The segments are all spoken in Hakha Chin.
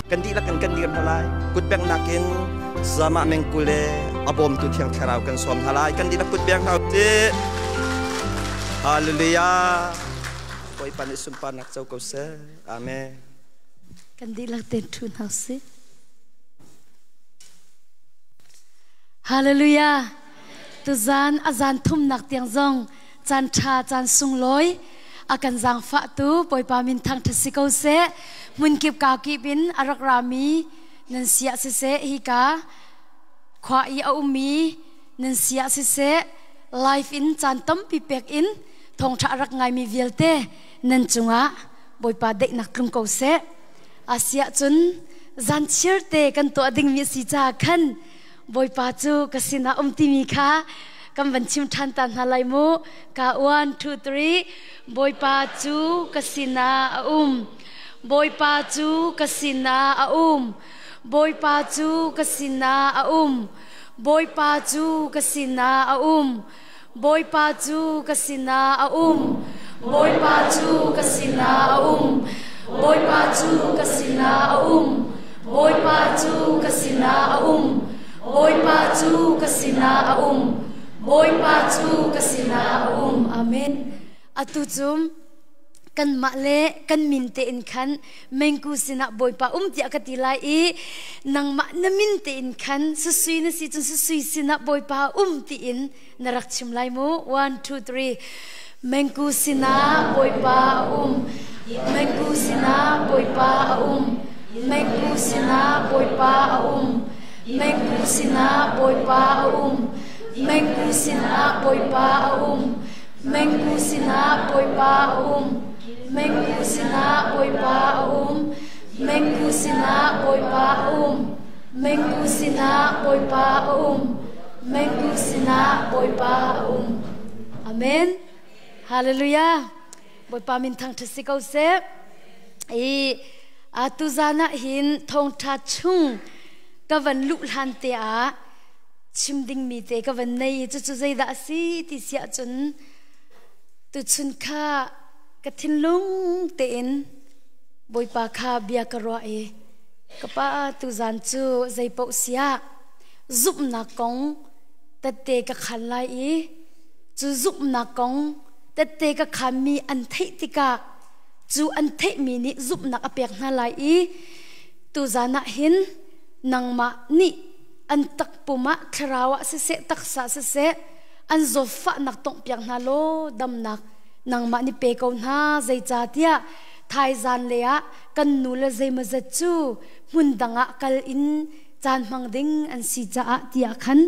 Kan dihlak in kan dir hna lai. Kutbengnak in Zamah Mengku le a bawmtu Thiang Thlarau kan sawm hna lai. Kan dihlak kutbeng hna usih. Hallelujah. Bawipa nih sunparnak co ko seh. Amen. Kan dihlak ten ṭhu hna usih. Hallelujah. Tuzan a zan thumnak tiang zong caan ṭha caan sunglawi a kan zaangfahtu Bawipa min thangṭhat si ko seh. Hmunkip kakip in a rak rami nan si ah siseh, hika khua i a ummi nan si ah siseh, live in caan tampi pek in thawngṭha a rak ngaimi vialte nan cungah Bawipa daihnak tlung ko seh. Asiah cun zan chirte kan tuah dingmi a si caah khan Bawipa cu ka sinah um timi kha kan van chim ṭhan ta hna lai mu. Ka 1, 2, 3. Bawipa cu ka sinah a um. Bawipa cu ka sinah a um. Bawipa cu ka sinah a um. Bawipa cu ka sinah a um. Bawipa cu ka sinah a um. Bawipa cu ka sinah a um. Bawipa cu ka sinah a um. Bawipa cu ka sinah a um. Bawipa cu ka sinah a um. Bawipa cu ka sinah a um. Amen. Atu cu kanmah le kan min tein khan mengku sinah Bawipa um tiah ka ti lai i nangmah na min tein khan susui na si cun susui sinah Bawipa um tiin na rak chim lai mu. 1 2 3 Mengku sinah Bawipa a um. Mengku sinah Bawipa a um. Mengku sinah Bawipa a um. Mengku sinah Bawipa a um. Mengku sinah Bawipa a um. Mengku sinah Bawipa a um. Mengku sinah Bawipa a um. Mengku sinah Bawipa a um. Mengku sinah Bawipa a um. Mengku sinah Bawipa a um. Amen. Hallelujah. Bawipa min thangṭhat si ko seh. I atu zan ah hin thawngṭha chung ka van luh hlan te ah chim dingmi te ka van nei i cucu zeidah a si ti si ahcun tuchun kha ka thinlung tein Bawipa kha bia ka ruah i ka pa tuzan cu zeipaoh siah zumhnak kong tette ka khan lai i cu zumhnak kong tette ka khanmi an theih tikah cu an theihmi nih zumhnak a pek hna lai i tuzan ah hin nangmah nih an takpum ah thlarau ah siseh taksa siseh an zawtfahnak tonghpiak hna law damnak nangmah nih pe ko hna. Zeicahtiah thaizan lei ah kan nu le zeimawzat cu hmun dang ah kal in caan hmang ding an si caah tiah khan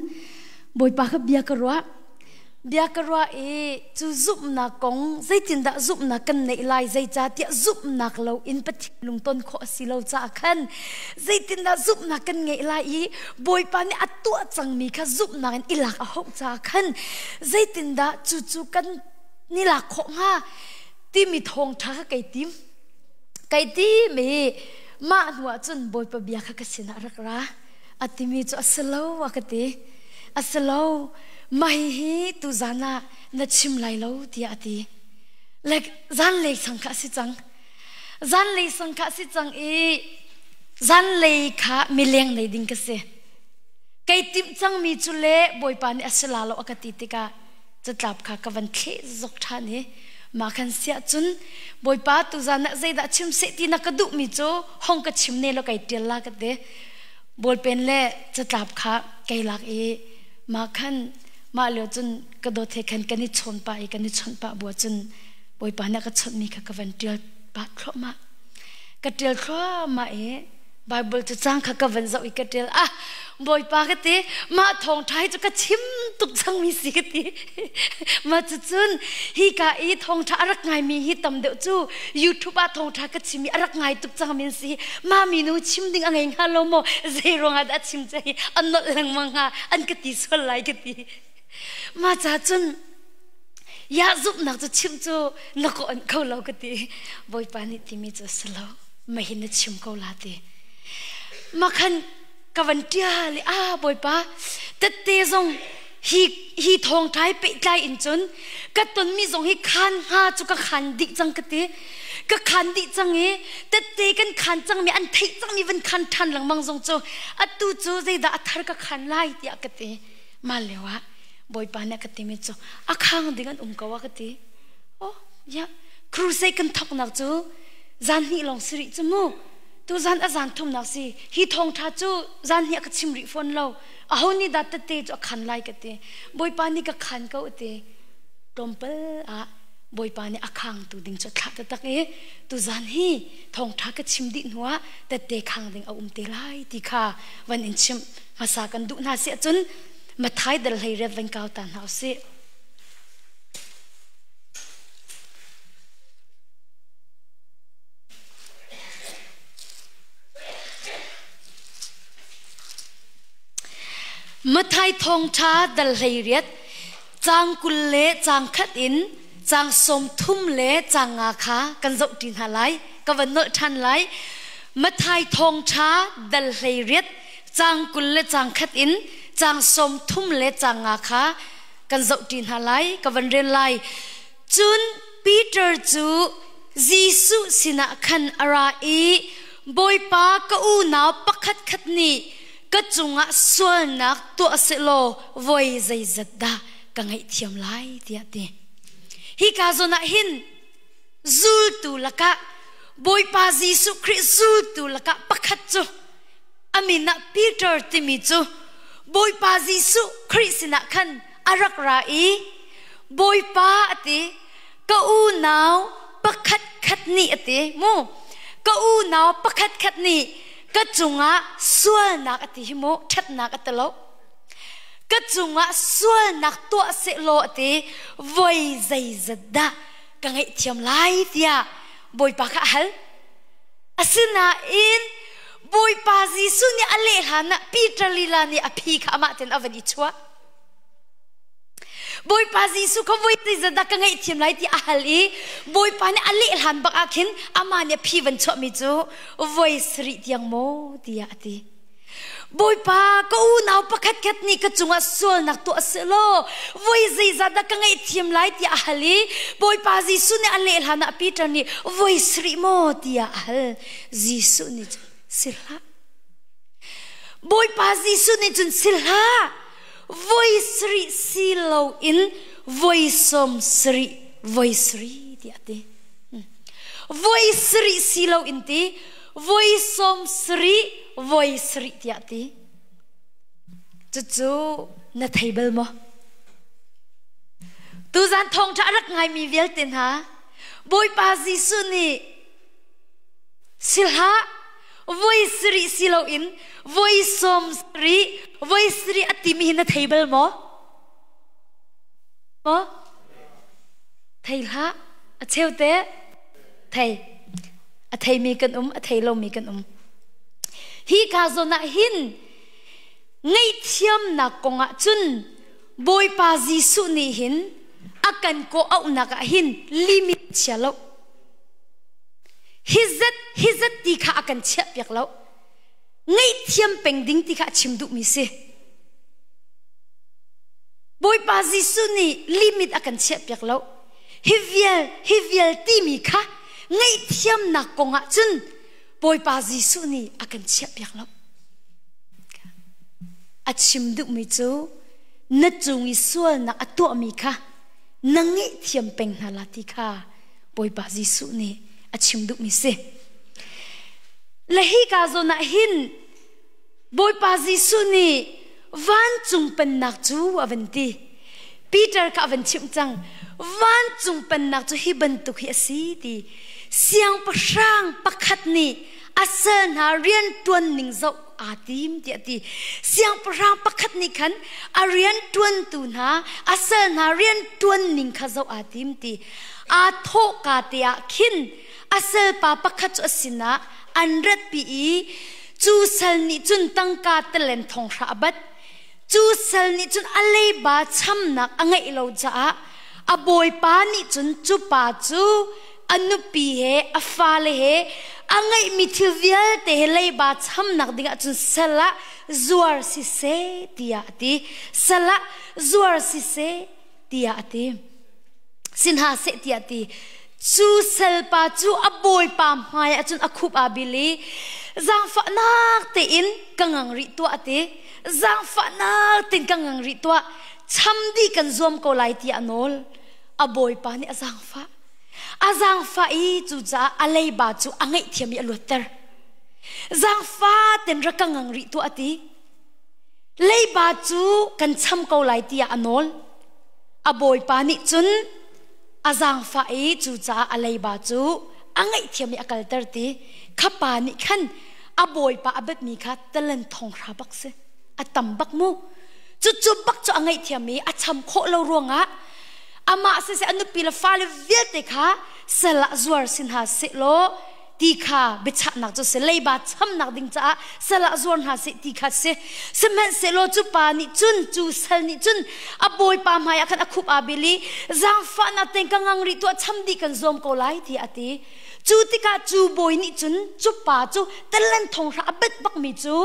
Bawipa kha bia ka ruah. Bia ka ruah i cu zumhnak kong zeitindah zumhnak kan neih lai, zeicahtiah zumhnak lo in Pathian lungton khawh a si lo caah khan zeitindah zumhnak kan ngeih lai i Bawipa nih a tuah cangmi kha zumhnak in i lak a hauh caah khan zeitindah cucu kan ni lak khawh hnga timi thawngṭha kha kai tim. Kai tim i mah hnu ah cun Bawipa bia kha ka sinah rak ra. A timi cu a si lo a ka ti. A si lo, mah hihi tuzan ah na chim lai lo tiah a ti. Like zanlei sang kha a si cang. Zanlei sang kha a si cang i zanlei kha mileng nei ding ka si. Kei timh cangmi cu le Bawipa nih a si la lo a ka ti tikah catlap kha ka van thleh zok ṭhan i mah khan siah cun Bawipa tuzan ah zeidah chim seh ti na ka duhmi cu hong ka chim ne law kai ṭial la ka ti. Ballpen le catlap kha kei lak i mah khan mah lio cun ka dawt he khan kan i chawn pah i kan i chawnh pah bu cun Bawipa nih a ka chawnhmi kha ka van ṭial pah thluahmah. Ka ṭial thluahmah i Bible cu cang kha ka van zoh i ka ṭial. Ah, Bawipa ka ti, mah thawngṭha hi cu ka chim tuk cangmi si ka ti. Mah cucun hika i thawngṭha a rak ngaimi hi tam deuh cu YouTube ah thawngṭha ka chim i a rak ngai tuk cangmi an si. Mah minu chim ding a ngei hnga lo maw? Zei ruangah dah a chim cang hi an nolh lengmang hnga, an ka ti sual lai ka ti. Mah ca cun ya zumhnak cu chim cu na ka onh kho lo ka ti. Bawipa nih timi cu a si lo. Mahin na chim ko la ti. Makhan ka van ṭial i, ah Bawipa, tette zong. Hi hi thawngṭha pehtlai in cun ka tonmi zong hi khaan hnga cu ka khaan dih cang ka ti. Ka khaan dih cang i tette kan khaan cangmi an theih cangmi van khaan ṭhan lengmang zong cu atu cu zeidah a thar ka khaan lai tiah ka ti. Mah lio ah Bawipa nih a ka timi cu a khang ding an um ko a ka ti. Oh, ya crusade kan thawknak cu zan hnih lawng si rih cu mu. Tu zan a zan thumnak si. Hi thawngṭha cu zan hnih a ka chim rih fawn lo. Aho nih dah tette cu a khan lai ka ti. Bawipa nih ka khan ko a ti. Tlawmpal ah Bawipa nih a khangtu ding cu a thlah taktak i tuzan hi thawngṭha ka chim dih hnuah tette khang ding a um te lai ti kha van in chimh hmasa kan duh hna si ahcun Mathai dal hlei riat van kau ta hna usih. Mathai thawngṭha dal 18 caang 20 le caang khat in caang 30 le caang nga kha kan zohṭi hna lai. Ka van nolh ṭhan lai. Mathai thawngṭha dal 18 caang 20 le caang khat in caang 30 le caang nga kha kan zohṭi hna lai. Ka van rel lai. Cun Peter cu Jesuh sinah khan a ra i Bawipa ka unau pakhatkhat nih ka cungah sualnak tuah sehlaw voi zeizat dah ka ngaihthiam lai tiah ti. Hika zawn ah hin zultu lakah Bawipa Jesuh Khrih zultu lakah pakhat cu a min ah Peter timi cu Bawipa Jesuh Khrih sinah khan a rak ra i Bawipa a ti ka unau pakhat khat nih a ti mu ka unau pakhat khat nih ka cungah sualnak a ti hi mu ṭhatnak a ti lo ka cungah sualnak tuah sehlaw a ti voi zeizat dah ka ngaihthiam lai tiah Bawipa kha a hal asinain Bawipa Jesuh nih a leh hlan ah Peter lila nih a phi kha amah ten a van i chuah Bawipa Jesuh kha voi zeizat dah ka ngaihthiam lai ti a hal i Bawipa nih a leh hlan bak ah khin amah nih a phi van chuahmi cu voi sarih tiang maw tiah a ti. Bawipa ka unau pakhat khat nih ka cungah sualnak tuah sehlaw voi zeizat dah ka ngaihthiam lai tiah a hal i Bawipa Jesuh nih a leh hlan ah Peter nih voi sarih maw tiah a hal. Jesuh nih cun si hlah. Bawipa Jesuh nih cun si hlah. Voi sarih si loin voi sawm sarih voi sarih tiah a ti. Voi sarih si loin ti voi sawm sarih voi sarih tiah a ti. Cucu na thei bal maw? Tuzan thawngṭha a rak ngaimi vialte hna Bawipa Jesuh nih si hlah voi sarih si loin voi sawm sarih voi sarih a timi hi na thei bal maw? Maw? Thei hlah. A cheu te thei. A theimi kan um, a thei lomi kan um. Hi ka zawn ah hin ngaihthiamnak kongah cun Bawipa Jesuh nih hin a kan kawh auhnak ah hin limit chia lo. Hi zat hi zat ti kha a kan chiah piak lo. Ngaihthiam peng ding ti kha a chim duhmi si. Bawipa Jesuh nih limit a kan chiah piak lo. Hi vial hi vial timi kha ngaihthiamnak kongah cun Bawipa Jesuh nih a kan chiah piak lo. A chim duhmi cu na cung i sualnak a tuahmi kha na ngaihthiam peng hna la ti kha Bawipa Jesuh nih a chim duhmi si. Le hi ka zawn ah hin Bawipa Jesuh nih vancung pennak cu a van ti. Peter kha a van chimh cang. Vancung pennak cu hi bantuk hi a si ti. Siangpahrang pakhat nih a sal hna rian ṭuan ning zoh aa tim tiah a ti. Siangpahrang pakhat nih khan a rian ṭuantu hna, a sal hna rian ṭuan ning kha zoh aa tim ti. Aa thawhka te ah khin a salpa pakhat cu a sinah an ratpi i cu sal nih cun tangka talen thonghra a bat. Cu sal nih cun a leiba chamnak a ngeih lo caah a bawipa nih cun cu pa cu a nupi he a fale he a ngeihmi thil vialte he leiba chamnak dingah cun sal ah zuar siseh tiah a ti. Sal ah zuar siseh tiah a ti. Si hna seh tiah a ti. Cu salpa cu a bawipa hmai ah cun a khup aa bil i zaangfahnak tein ka ngang rih tuah a ti. Zaangfahnak tein ka ngang rih tuah. Cham dih kan zuam ko lai tiah a nawl. A bawipa nih a zaangfah. A zaangfah i cucaah a leiba cu a ngaihthiam i a luatter. Zaangfah ten rak ka ngang rih tuah a ti. Leiba cu kan cham ko lai tiah a nawl. A bawipa nih cun a zaangfah i cucaah a leiba cu a ngaihthiam i a kalter ti. Kha pa nih khan a bawipa a batmi kha talent thong hra bak si. A tam bak mu. Cucu bak cu a ngaihthiam i a cham khawh lo ruangah amah siseh a nupi le fale vialte kha sal ah zuar si hna sehlaw ti kha biachahnak cu si leiba chamnak ding caah sal ah zuar hna seh ti kha si sihmanhsehlaw cu pa nih cun cu sal nih cun a bawipa hmai ah khan a khup aa bil i zaangfahnak tein ka ngang rih tuah cham dih kan zuam ko lai tiah a ti cu tikah cu bawi nih cun cu pa cu talent thong hra a bet bakmi cu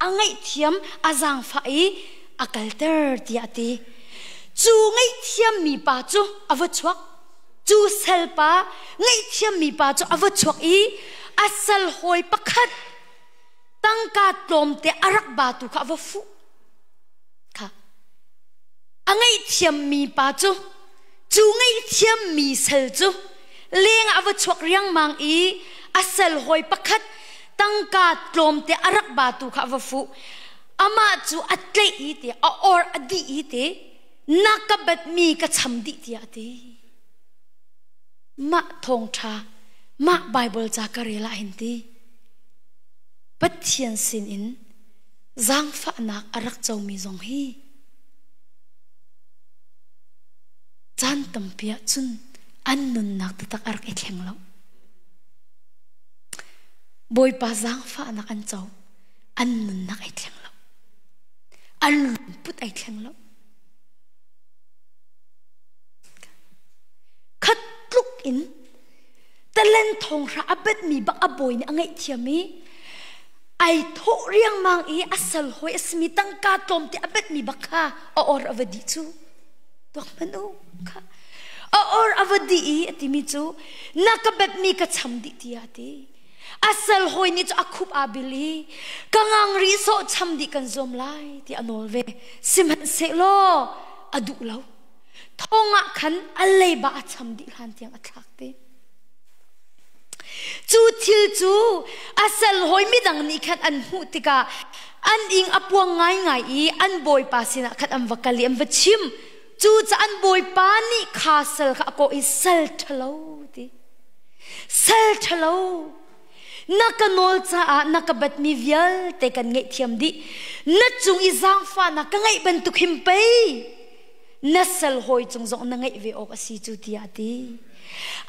a ngaihthiam a zaangfah i a kalter tiah a ti cu ngaihthiammi pa cu a va chuak cu salpa ngaihthiammi pa cu a va chuak i a sal hawi pakhat tangka tlawmte a rak batu kha a va fuh kha a ngaihthiammi pa cu cu ngaihthiammi sal cu leng ah a va chuak riangmang i a sal hawi pakhat tangka tlawmte a rak batu kha a va fuh amah cu a tleih i ti a or a dih i ti na ka batmi ka cham dih tiah a ti mah thawngṭha mah Bible ca ka rel ah hin ti Pathian sin in zaangfahnak a rak comi zong hi caan tampi ah cun an nunnak taktak a rak i thleng lo Bawipa zaangfahnak an co an nunnak ai thleng lo an lungput ai thleng lo khat tluk in talent thong hra a betmi bak a bawi nih a ngaihthiam i ai thawh riangmang i a sal hoi a simi tangka tlawmte a betmi bak kha a or a va dih cu tuak hmanh u kha a or a va dih i a timi cu na ka betmi ka cham dih tiah a ti A sal hawi nih cu a khup aa bil i ka ngang rih sawh cham dih kan zuam lai ti a nawl ve. Sihmanhsehlaw a duh lo. Thong ah khan a leiba a cham dih hlan tiang a thlak te. Cu thil cu a sal hawi midang nih khan an hmuh tikah an ing a puang ngaingai i an bawipa sinah khan an va kal i an va chim. Cu ca an bawipa nih kha sal kha a kawh i sal ṭhalo ti. Sal ṭhalo na ka nawl caah na ka batmi vialte kan ngaihthiam dih. Na cung i zaangfahnak ka ngeih bantuk hin pei na sal hawi cung zong na ngeih ve awk a si cu tiah a ti.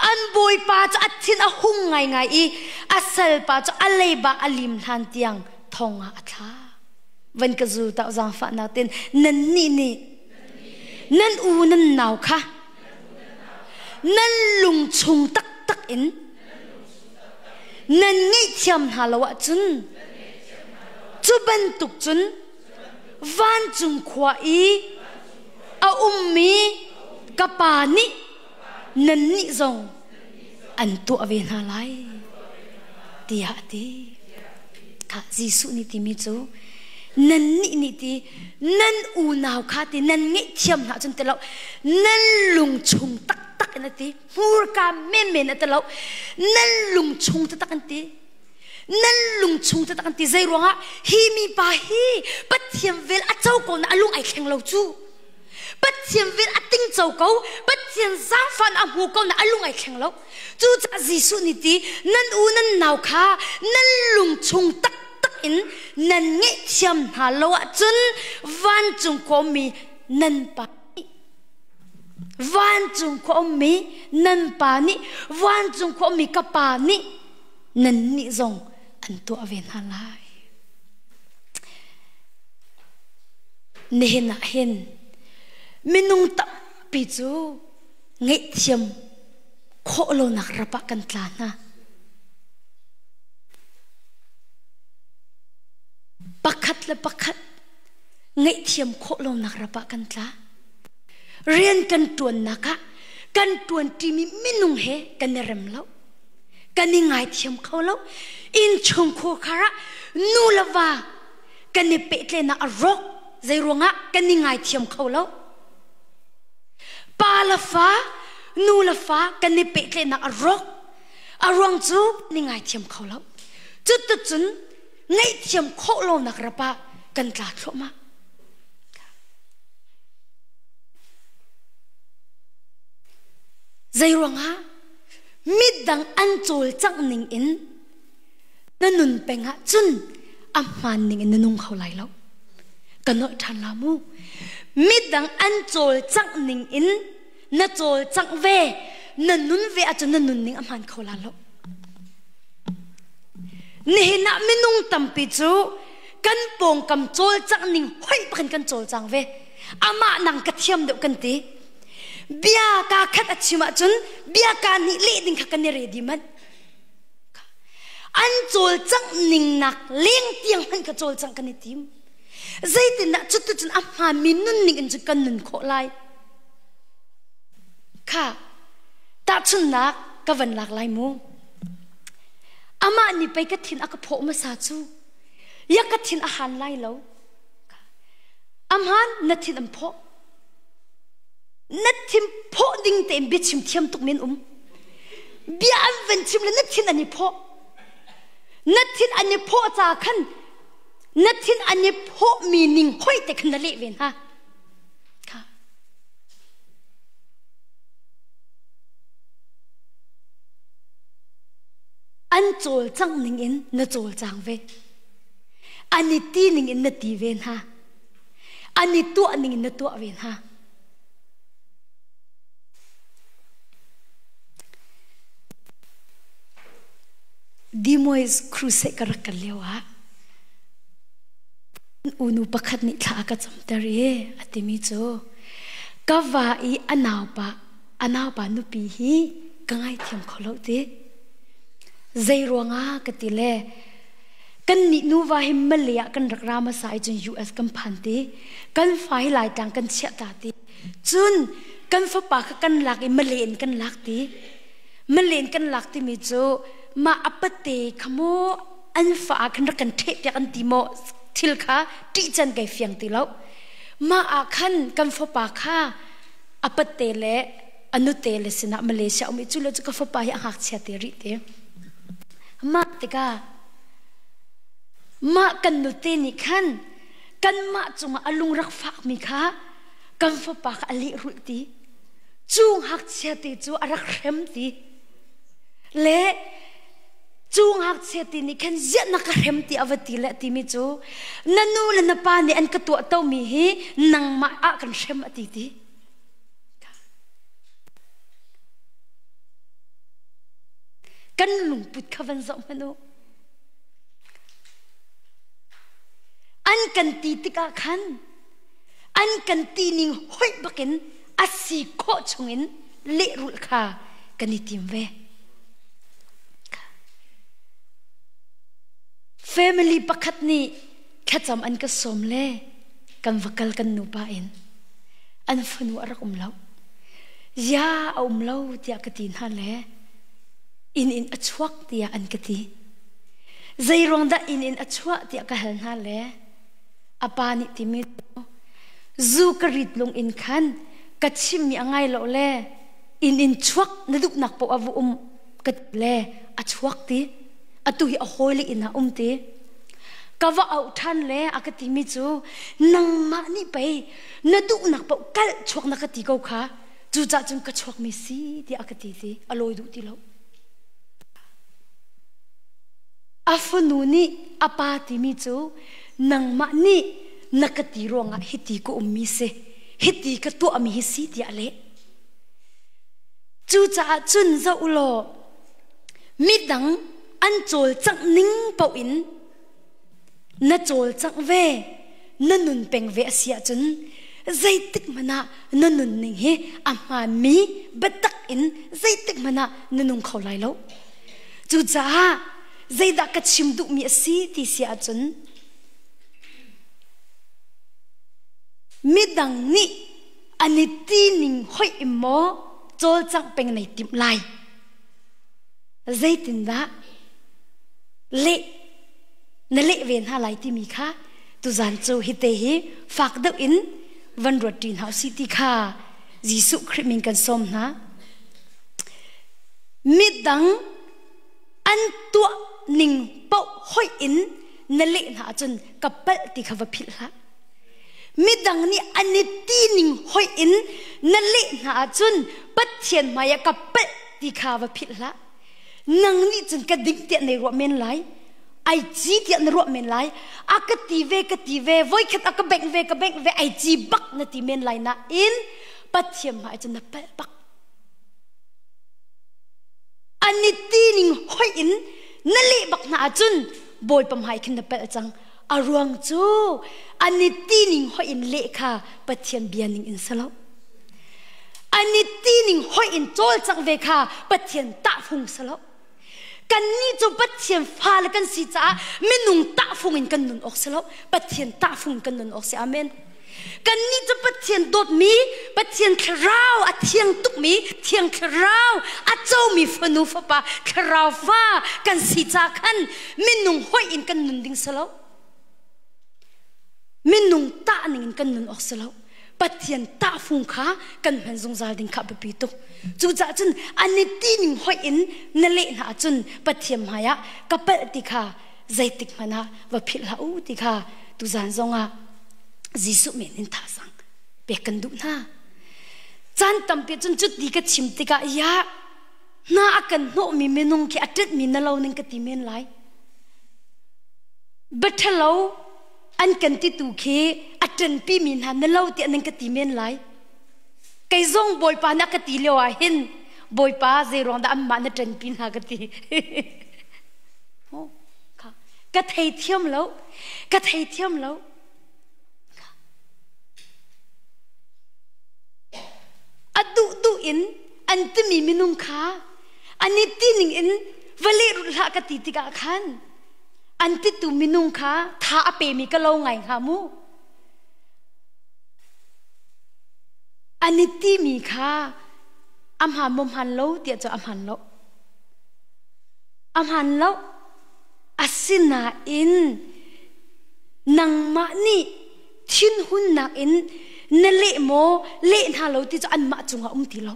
An bawipa cu a thin a hung ngaingai i a salpa cu a leiba a lim hlan tiang thong ah a thla. Van ka zul tau zaangfahnak ten nannih nih nan u nan nau kha nan lungchung taktak in nan ngaihthiam hna lo ahcun cu bantuk cun vancung khua i a ummi ka pa nih nannih zong an tuah ve hna lai tiah a ti. Kha Jesuh nih timi cu nannih nih ti nan unau kha ti nan ngaihthiam hna cun ti lo nan lungchung taktak in a ti hmurka menmen a ti lo nan lungchung taktak an ti nan lungchung taktak an ti zei ruangah hi mi pa hi Pathian vel a co ko na a lung ai thleng lo cu Pathian vel a ting co ko Pathian zaangfan a hmu ko na a lung ai thleng lo Cucaah Jesuh nih ti nan u nan nau kha nan lungchung taktak in nan ngaihthiam hna lo ahcun vancung khua ummi nan pa nih vancung khua ummi nan pa nih vancung khua ummi ka pa nih nannih zong an tuah ve hna lai. Nihin ah hin minung tampi cu ngaihthiam khawh lonak rap ah kan tla hna. Pakhat le pakhat ngaihthiam khawh lonak rap ah kan tla. Rian kan ṭuannak ah kan ṭuanṭimi minung he kan i rem lo. Kan i ngaithiam kho lo. Innchungkhar khar ah nu le va kan i pehtlenak a rawk. Zei ruangah kan i ngaithiam kho lo. Pa le fa, nu le fa kan i pehtlenak a rawk. A ruang cu kan i ngaithiam kho lo. Cuticun ngaihthiam khawh lonak rap ah kan tla thluahmah. Zei ruangah midang an cawlcangh ning in na nun peng ah cun a hmaan ning in na nung kho lai lo. Ka nolh ṭhan la mu. Midang an cawlcangh ning in na cawlcangh ve, na nun ve ahcun na nun ning a hmaan kho la lo. Nihin ah minung tampi cu kan pawngkam cawlcangh ning hoih bak in kan cawlcang ve. Amah nang ka thiam deuh kan ti. Bia kaa khat a chim ahcun bia kaa hnih leh ding kha kan i ready manh. An cawlcangh ning nak leng tiang hmanh ka cawlcangh kan i tim. Zeitindah cuticun a hmaanmi nunning in cun kan nun khawh lai? Kha tahchunhnak ka van lak lai mu. Amah nih pei ka thin a ka phawh hmasa cu. Ya ka thin a han lai lo. Amhan na thin an phawh. Na thin phawh ding tein biachim thiam tuk men um. Bia an van chim le na thin an i phawh. Na thin an i phawh ca khan na thin an i phawh mi ning hoi te khan na leh ve hna. Kha. An cawlcangh ning in na cawlcang ve. An i ti ning in na ti ve hna. An i tuah ning in na tuah ve hna. Dimois crusade ka rak kal lio ah unu pakhat nih thla a ka camter i a timi cu ka va i a naupa a naupa nupi hi ka ngaithiam kho lo ti zei ruangah ka ti le kan nih nuva hi Malay ah kan rak ra hmasa i cun US kan phan ti kan fa hi Laitlang kan chiah ta ti cun kan fapa kha kan lak i Malay in kan lak ti Malay in kan lak timi cu mah apate kha mu an fa ah khan rak kan ṭheh piak an ti maw thil kha ṭih can kai fiang ti lo mah ah khan kan fapa kha apate le anute le sinah Malaysia um i cu le cu ka fapa hi a ngakchia te rih te mah tikah mah kan nute nih khan kanmah cungah a lung rak fakmi kha kan fapa kha a lehrulh ti cu ngakchia te cu a rak hrem ti le cu ngakchia ti nih khan ziah na ka hrem ti a va ti le timi cu na nu le na pa nih an ka tuah tomi hi nangmah ah kan hrem a ti ti Kan lungput kha van zoh hmanh u. An kan ti tikah khan an kan ti ning hoih bakin a si khawh chungin lehrulh kha kan i tim ve. Family pakhat nih thlacam an ka sawm le kan va kal kan nupa in an fanu a rak um lo. Ya a um lo tiah ka ti hna le inn in a chuak tiah an ka ti. Zei ruang dah inn in a chuah tiah ka hal hna le a pa nih timi zu ka rit lung in khan ka chimmi a ngai lo le inn in chuak na duhnak paoh a va um ka ti le a chuak ti atu hi a hawile inn ah um ti ka va auh ṭhan le a ka timi cu nangmah nih pei na duhnak paoh kalh chuak na ka ti ko kha cucah cun ka chuakmi si tiah a ka ti ti a lawi duh ti lo a fanu nih a pa timi cu nangmah nih na ka ti ruangah hiti ka ummi si hiti ka tuahmi hi si tiah a leh cucaah cun zoh u law midang an cawlcangh ning paoh in na cawlcangh ve na nun peng ve a si ahcun zeitik hmanh ah na nunning hi a hmaanmi biatak in zeitik hmanh ah na nung kho lai lo. Cucaah zeidah ka chim duhmi a si ti si ahcun midang nih An i ti ning hoih in maw cawlcangh peng nei timh lai? Zeitindah leh na leh ve hna lai timi kha tuzan cu hite hi fak deuh in van ruat ṭi hna usih ti kha Jesuh Khrih min kan sawm hna. Midang an tuah ning paoh hoih in na leh hna ahcun ka palh ti kha va philh hlah. Midang nih an i ti ning hoih in na leh hna ahcun Pathian hmaiah ka palh ti kha va philh hlah. Nang nih cun ka ding tiah na ruah men lai. Ai ci tiah na ruah men lai. A ka ti ve ka ti ve voikhat a ka bengh ve ka bengh ve ai ci bak na ti men lai nain Pathian hmai cun na palh bak. An i ti ning hoih in na leh bak hna ahcun Bawipa hmai khin na palh cang. A ruang cu an i ti ning hoih in leh kha Pathian bia ning in si lo. An i ti ning hoih in cawlcangh ve kha Pathian tahfung si lo. Kannih cu Pathian fale kan si caah minung tahfung in kan nun awk si lo. Pathian tahfung in kan nun awk si. Amen. Kannih cu Pathian dawtmi, Pathian thlarau a thiang tukmi, thiang thlarau a comi fanu fapa thlarau fa kan si ca khan minung hoih in kan nun ding si lo. Minung tah ning in kan nun awk si lo. Pathian tahfung kha kan hman zungzal ding kha biapi tuk. Cucaah cun an i ti ning hoih in na leh hna ahcun Pathian hmaiah ka palh ti kha zeitik hmanh ah va philh hlah u ti kha tuzan zongah Jesuh men in thazang pek kan duh hna. Caan tampi cun cuti ka chim tikah ya hna a kan hnawhmi minung khi a ṭetmi na lo ning ka ti men lai. Biaṭhalo an kan titu khi a ṭanpimi hna na lo tiah nan ka ti men lai. Kei zong Bawipa na ka ti lio ah hin Bawipa zeiruang dah anmah na ṭanpi hna ka ti. Ka theithiam lo. Ka theithiam lo. A duh duh in an timi minung kha an i ti ning in va lehrulh hlah ka ti tikah khan an titu minung kha tha a pemi ka lo ngai hnga mu. An i timi kha a hmaan maw hmaan lo tiah cu a hmaan lo. A hmaan lo. Asinain nangmah nih thinhunnak in na leh maw leh hna lo ti cu anmah cungah um ti lo.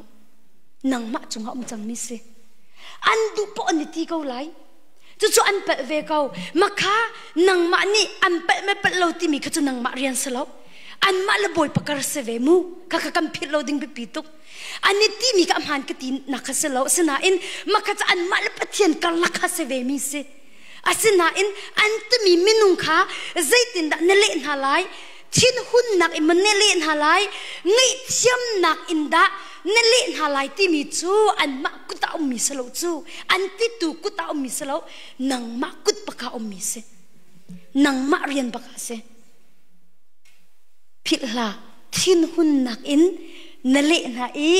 Nangmah cungah um cangmi si. An duh poah an i ti ko lai. Cucu an palh ve ko. Makha nangmah nih an palh me palh lo timi kha cu nangmah rian si lo. Anmah le Bawipa kar si ve mu. Kha kha kan philh lo ding biapi tuk. An i timi kha hmaan ka ti nak kha si lo. Asinain makha cu anmah le Pathian karlak kha si ve mi si. Asinain an timi minung kha zeitindah na leh hna lai? Thinhunnak in maw na leh hna lai? Ngaihthiamnak in dah na leh hna lai timi cu anmah kut ah ummi si lo cu. An titu kut ah ummi si lo. Nangmah kut bak ah ummi si. Nangmah rian bak ah si. Philh hlah. Thinhunnak in na leh hna i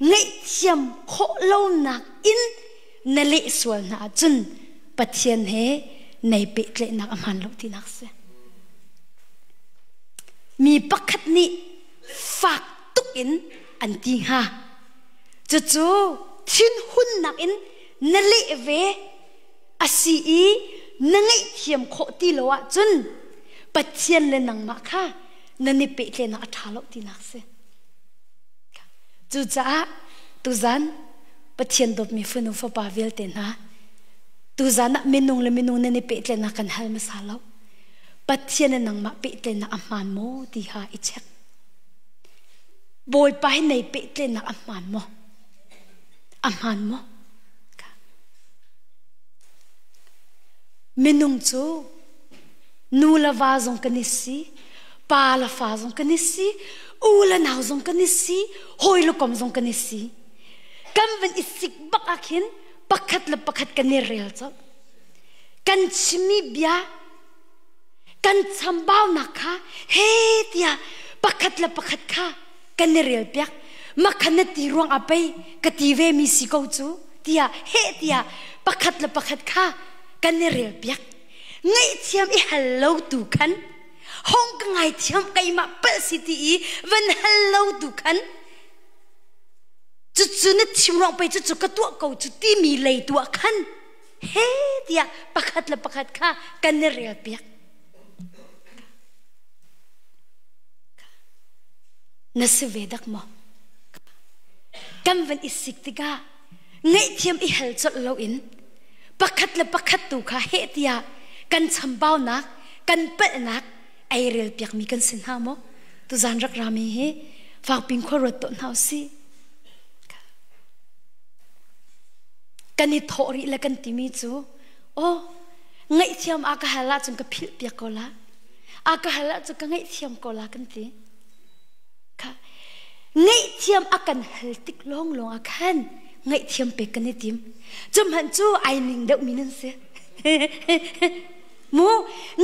ngaihthiam khawh lonak in na leh sual hna ahcun Pathian he nei pehtlaihnak a hmaan lo tinak si. Mi pakhat nih fak tuk in an ti hnga. Cucu thinhunnak in na leh ve a si i na ngaihthiam khawh ti lo ahcun Pathian le nangmah kha nan i pehtlaihnak a ṭha lo tinak si. Cucaah tuzan Pathian dawtmi fanu fapa vialte hna tuzan ah minung le minung nan i pehtlaihnak kan hal hmasa lo. Pathian le nangmah pehtlaihnak a hmaan maw ti kha i check. Bawipa hi nei pehtlaihnak a hmaan maw? A hmaan maw? Minung cu nu le va zong kan i si, pa le fa zong kan i si, u le nau zong kan i si, hawi le kom zong kan i si. Kan van i sik bak ah khin pakhat le pakhat kan i rel colh. Kan chimmi bia, kan chambaunak kha he tiah pakhat le pakhat kha kan i rel piak. Makhan na ti ruang ah pei ka ti ve mi si ko cu tiah heh tiah pakhat le pakhat kha kan i rel piak. Ngaihthiam i hal lo tu khan. Hong ka ngai thiam keimah palh si ti i van hal lo tu khan cucu na chim ruang pei cucu ka tuah ko cu timi lei tu ah khan he tiah pakhat le pakhat kha kan i rel piak. Na si ve dak maw? Kan van i sik tikah ngaihthiam i hal colh loin pakhat le pakhat tu kha heh tiah kan chambaunak kan palhnak ei rel piakmi kan si hna maw? Tuzan rak rami hi fakping khua ruat tuah hna usih. Kan i thawh rih le kan timi cu oh ngaihthiam a ka hal ahcun ka philh piak ko la a ka hal ahcun ka ngaihthiam ko la kan ti. Kha ngaihthiam a kan hal tik lawnglawng ah khan ngaihthiam pek kan i tim. Cuhmanh cu ai ning deuhmi nan si. Mu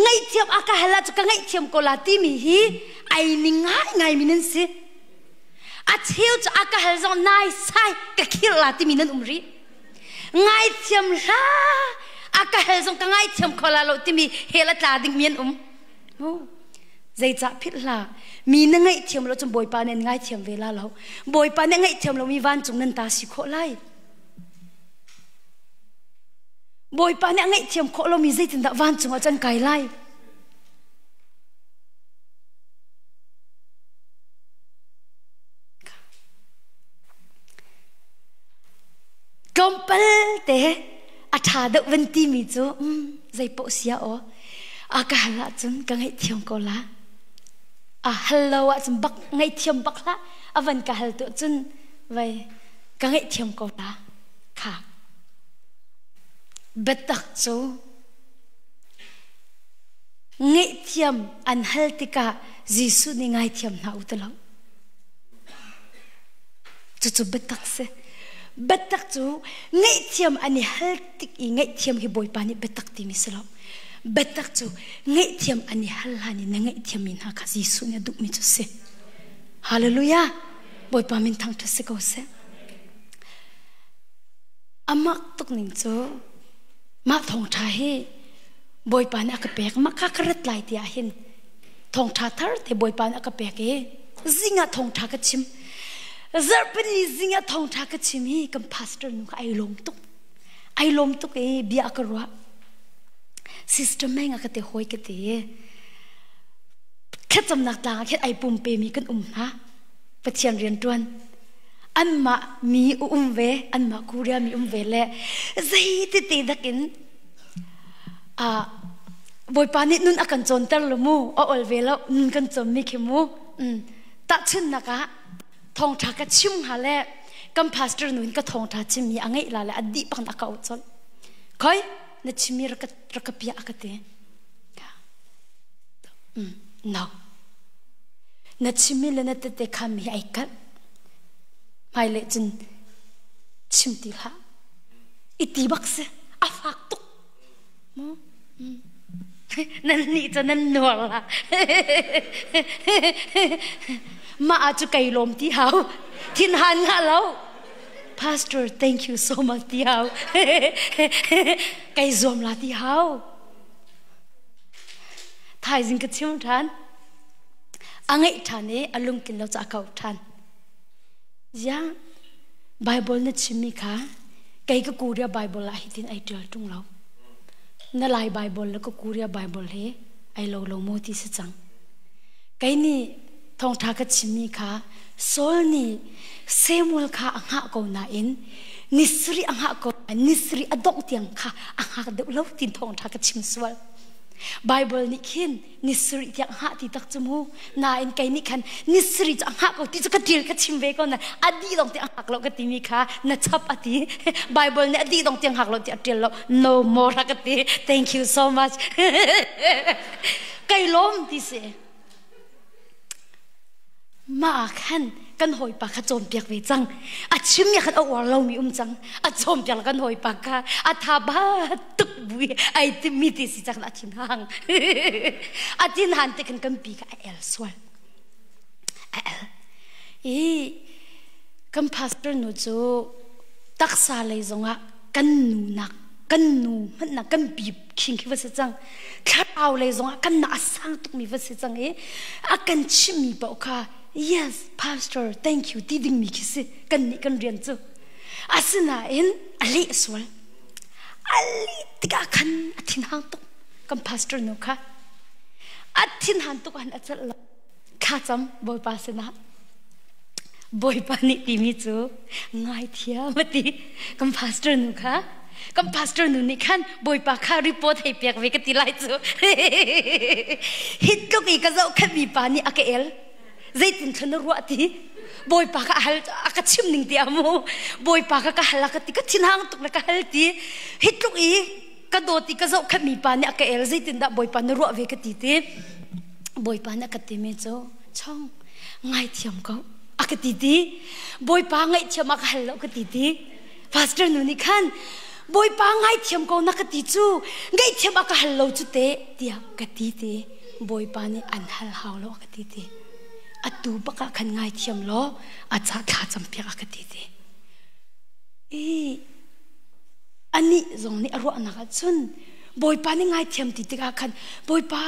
ngaihthiam a ka hal ahcun ka ngaihthiam ko la timi hi ai ning ngaingai mi nan si. A cheu cu a ka hal zong nai sai ka khirh la timi nan um rih. Ngaithiam hlah a ka hal zong ka ngaithiam kho la lo timi hell a tla ding mi an um. Mu zeicah philh hlah mi na ngaihthiam lo cun Bawipa nih an ngaithiam ve la lo. Bawipa nih ngaihthiam lomi vancung nan ta si khawh lai. Bawipa nih a ngaihthiam khawh lomi zeitindah vancung ah cun kai lai? Tlawmpal te a ṭha deuh van timi cu zeipaoh sia aw a ka hal ahcun ka ngaihthiam ko la. A hal lo ahcun bak ngaihthiam bak hlah. A van ka hal tu cun vai ka ngaihthiam ko la. Kha. Biatak cu ngaihthiam an hal tikah Jesuh nih ngaithiam hna u ti lo. Cucu biatak si. Biatak cu ngaihthiam an i hal tik i ngaihthiam hi Bawipa nih biatak timi si lo. Biatak cu ngaihthiam an i hal hlan i na ngaihthiammi hna kha Jesuh nih a duhmi cu si. Hallelujah! Bawipa min thangṭhat si ko seh. Amak tuk ning cu mah thawngṭha hi Bawipa nih a ka pek mah kha ka rat lai ti ah hin thawngṭha thar te Bawipa nih a ka pek i zing ah thawngṭha ka chim. Zarhpini zing ah thawngṭha ka chim i kan pastor nu kha ai lawm tuk. Ai lawm tuk i bia a ka ruah. Sister Meng a ka ti hawi ka ti. Thlacamnak tlang ah khin ai pumpe mi kan um hna. Pathian rian ṭuan. Anmah mi um ve, anmah Korea mi um ve le zei tete dakin Bawipa nih nun a kan cawnter lo mu, a ol ve lo, nun kan cawnmi khi mu. Tahchunhnak ah thawngṭha ka chim hnga le kan pastor nu in ka thawngṭha chimmi a ngeih la le a dih bang a ka auh colh. Khoi, na chimmi rak ka piah a ka ti. No. Na chimmi le na tete khammi hi ai kalh. Hmailei cun chim ti hlah. I ti bak si. A fak tuk. Mu? Nan nih cu nan nuar la. Mah ah cu kai lawm ti hau. Thinhan nga lo. Pastor, thank you so much ti hau. Kai zuam la ti hau. Thaizing ka chim ṭhan. A ngeih ṭhan i a lungtlin lo ca a kau ṭhan. Ziang Bible na chimmi kha kei ka Korea Bible ah hitin ai ṭial ṭung lo. Na Lai Bible le ka Korea Bible he ai lo lo maw ti si cang. Kei nih thawngṭha ka chimmi kha Saul nih Samuel kha a hngah ko nain nisri a hngah ko nisri a dongh tiang kha a hngak deuh lo tin thawngṭha ka chim sual. Bible nih khin nisri tiang hngah ti tak cu mu nain kei nih khan nisri cu a hngah ko ti cu ka til ka chim ve ko na a dih dong tiang hngak lo ka timi kha na chap a ti Bible nih a dih dong tiang hngak lo ti a ṭial lo no more ka ti thank you so much kai lawm ti si Mah ah khan kan hawipa kha cawnpiak ve cang. A chimmi khan a uar lomi um cang. A cawnpiak kan hawipa kha a tha ba tuk bui ai timmi ti si cang a thin hang. A thin han te khan kan pi kha a el sual. A el. I kan pastor nu cu taksa lei zongah kan nu nak. Kan nu hmanh na kan pi khing khi va si cang. Thlarau lei zong ah kan na a sang tukmi va si cang i a kan chimmi paoh kha yes pastor thank you ti dingmi khi si kan nih kan rian cu. Asinain a leh sual. A leh tikah khan a thinhang tuk kan pastor nu kha. A thinhan tuk han a celh lo. Thlacam Bawipa sinah. Bawipa nih timi cu ngaithiam a ti. Kan pastor nu kha kan pastor nu nih khan Bawipa kha report hei pek ve ka ti lai cu. Hi tluk i ka zohkhenhmi pa nih a ka el. Zeitin thlan na ruah ti? Bawipa ka hal a ka chim ning ti amu. Bawipa ka ka hal a ka ti ka thinhang tuk le ka hal ti. Hi tluk i ka dawt i ka zohkhenhmi pa nih a ka el zeitindah Bawipa na ruah ve ka ti ti. Bawipa nih a ka timi cu chong ngaithiam ko a ka ti ti. Bawipa ngaihthiam a ka hal lo ka ti ti. Pastor nu nih khan Bawipa ngaithiam ko na ka ti cu ngaihthiam a ka hal lo cu te tiah ka ti ti. Bawipa nih an hal hau lo a ka ti ti. Atu bak ah khan ngaithiam law a ca thla campiak a ka ti ti. I anih zong nih a ruahnak ah cun Bawipa nih ngaithiam ti tikah khan Bawipa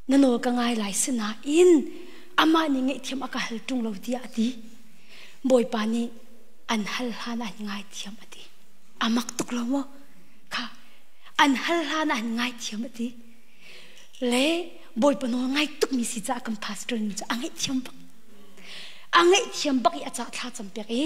na nawl ka ngai lai sinain amah nih ngaihthiam a ka hal ṭung lo tiah a ti. Bawipa nih an hal hlan ah ngaithiam a ti. A mak tuk lo maw? Kha an hal hlan ah ngaithiam a ti. Le Bawipa nawl ngai tukmi si caah kan pastor nu cu a ngaihthiam bak. A ngaihthiam bak i a ca thla cam piak i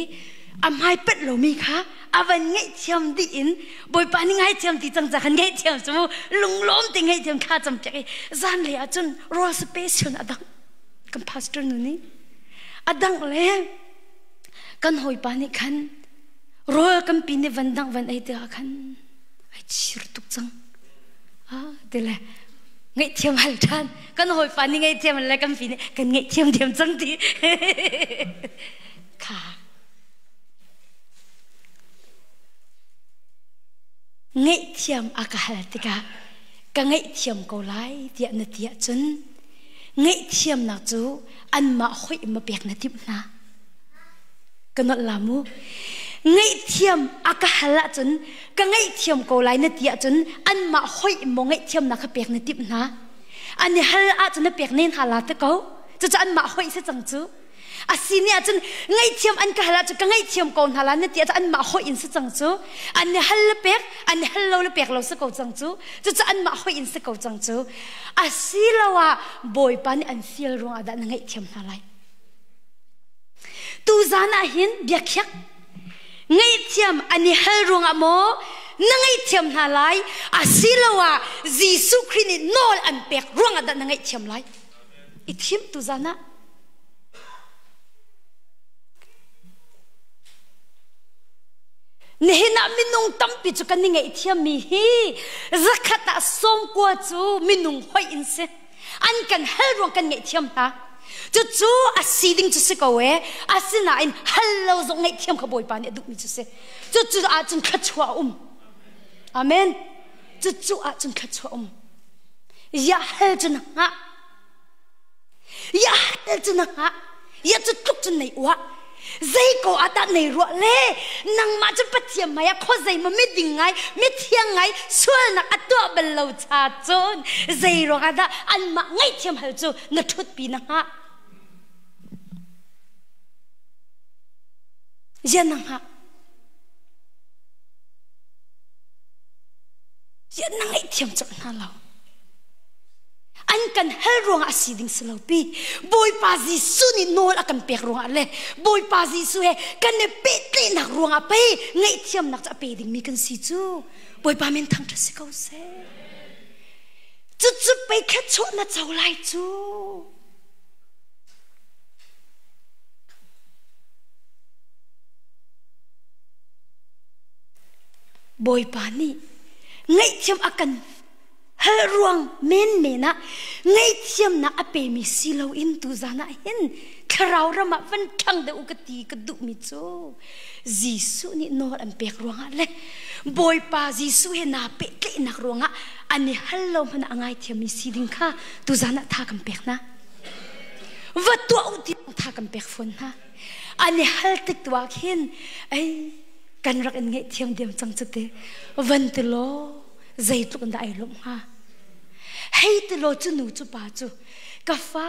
a hmai pet lomi kha a van ngaihthiam dih in Bawipa nih ngaithiam ti cang ca khan ngaihthiam cu lunglawm te ngaihthiam thla cam piak i zanlei ah cun rawl special a dang kan pastor nu nih a dang le kan hawipa nih khan rawl kan pi nih van dang van ei tikah khan ai chir tuk cang ah ti le ngaihthiam hal ṭhan kan hawipa nih ngaihthiam le kan pi nih kan ngaihthiam thiam cang ti kha Ngaihthiam a ka hal tikah ka ngaihthiam ko lai tiah na ti ahcun ngaihthiamnak cu anmah hoih ma pek na timh hna. Ka nolh la mu. Ngaihthiam a ka hal ahcun ka ngaihthiam ko lai na ti ahcun anmah hoih maw ngaihthiamnak kha pek na timh hna. An i hal ahcun na pek ne hna la te ko. Cucu anmah hoih si cang cu. A si ni ahcun ngaihthiam an ka hal ahcun ka ngaihthiam ko hna la na ti ahcun anmah hoih in si cang cu. An i hal le pek, an i hal lo le pek lo si ko cang cu. Cucu anmah hoih in si ko cang cu. Asiloah Bawipa nih an fial ruangah dah na ngaihthiam hna lai. Tuzan ah hin biakhiak ngaihthiam an i hal ruangah maw na ngaihthiam hna lai asiloah Jesuh Khrih nih nawl an pek ruangah dah na ngaihthiam lai. I thim tuzan ah. Nihin ah minung tampi cu kan i ngaihthiammi hi zakhat ah 90 cu minung hoih in si. An kan hal ruang kan ngaihthiam hna. Cucu a si ding cu si ko e. Asinain hal lo zong ngaihthiam kha Bawipa nih a duhmi cu si. Cucu ahcun thluachuah a um. Amen. Cucu ahcun thluachuah um. Ya hal cu na hngah. Ya hal cu na hngah. Ya cu tluk cun nei uah. Zei ko ah dah nei ruah le nangmah cu Pathian hmai ah khuazei maw miding ngai mithiang ngai sualnak a tuah bal lo cha cun zei ruangah dah anmah ngaihthiam hal cu na ṭhutpi na hngah. Zian na hngah. Zian na ngaihthiam colh hna lo. An kan hal ruangah a si ding si lo pi. Bawipa Jesuh nih nawl a kan pek ruangah le Bawipa Jesuh he kan i pehtlaihnak ruangah pei ngaihthiamnak cu a pe dingmi kan si cu. Bawipa min thangṭhat si ko seh. Cucu pei thluachuah na co lai cu. Bawipa nih ngaihthiam a kan hal ruang menmen ah ngaihthiamnak a pemi si loin tuzan ah hin thlarau ram ah van ṭhang deuh u ka ti ka duhmi cu Jesuh nih nawl an pek ruangah le Bawipa Jesuh he naa pehtlaihnak ruangah an i hal lo hmanh ah a ngaithiammi si ding kha tuzan ah tha kan pek hna. Va tuah u ti tha kan pek fawn hna. An i hal tik tu ah khin ei. Kan rak in ngaihthiam diam cang cu te. Van ti law zeitluk in dah ai lawmh hnga. Hei ti law cu nu cu pa cu ka fa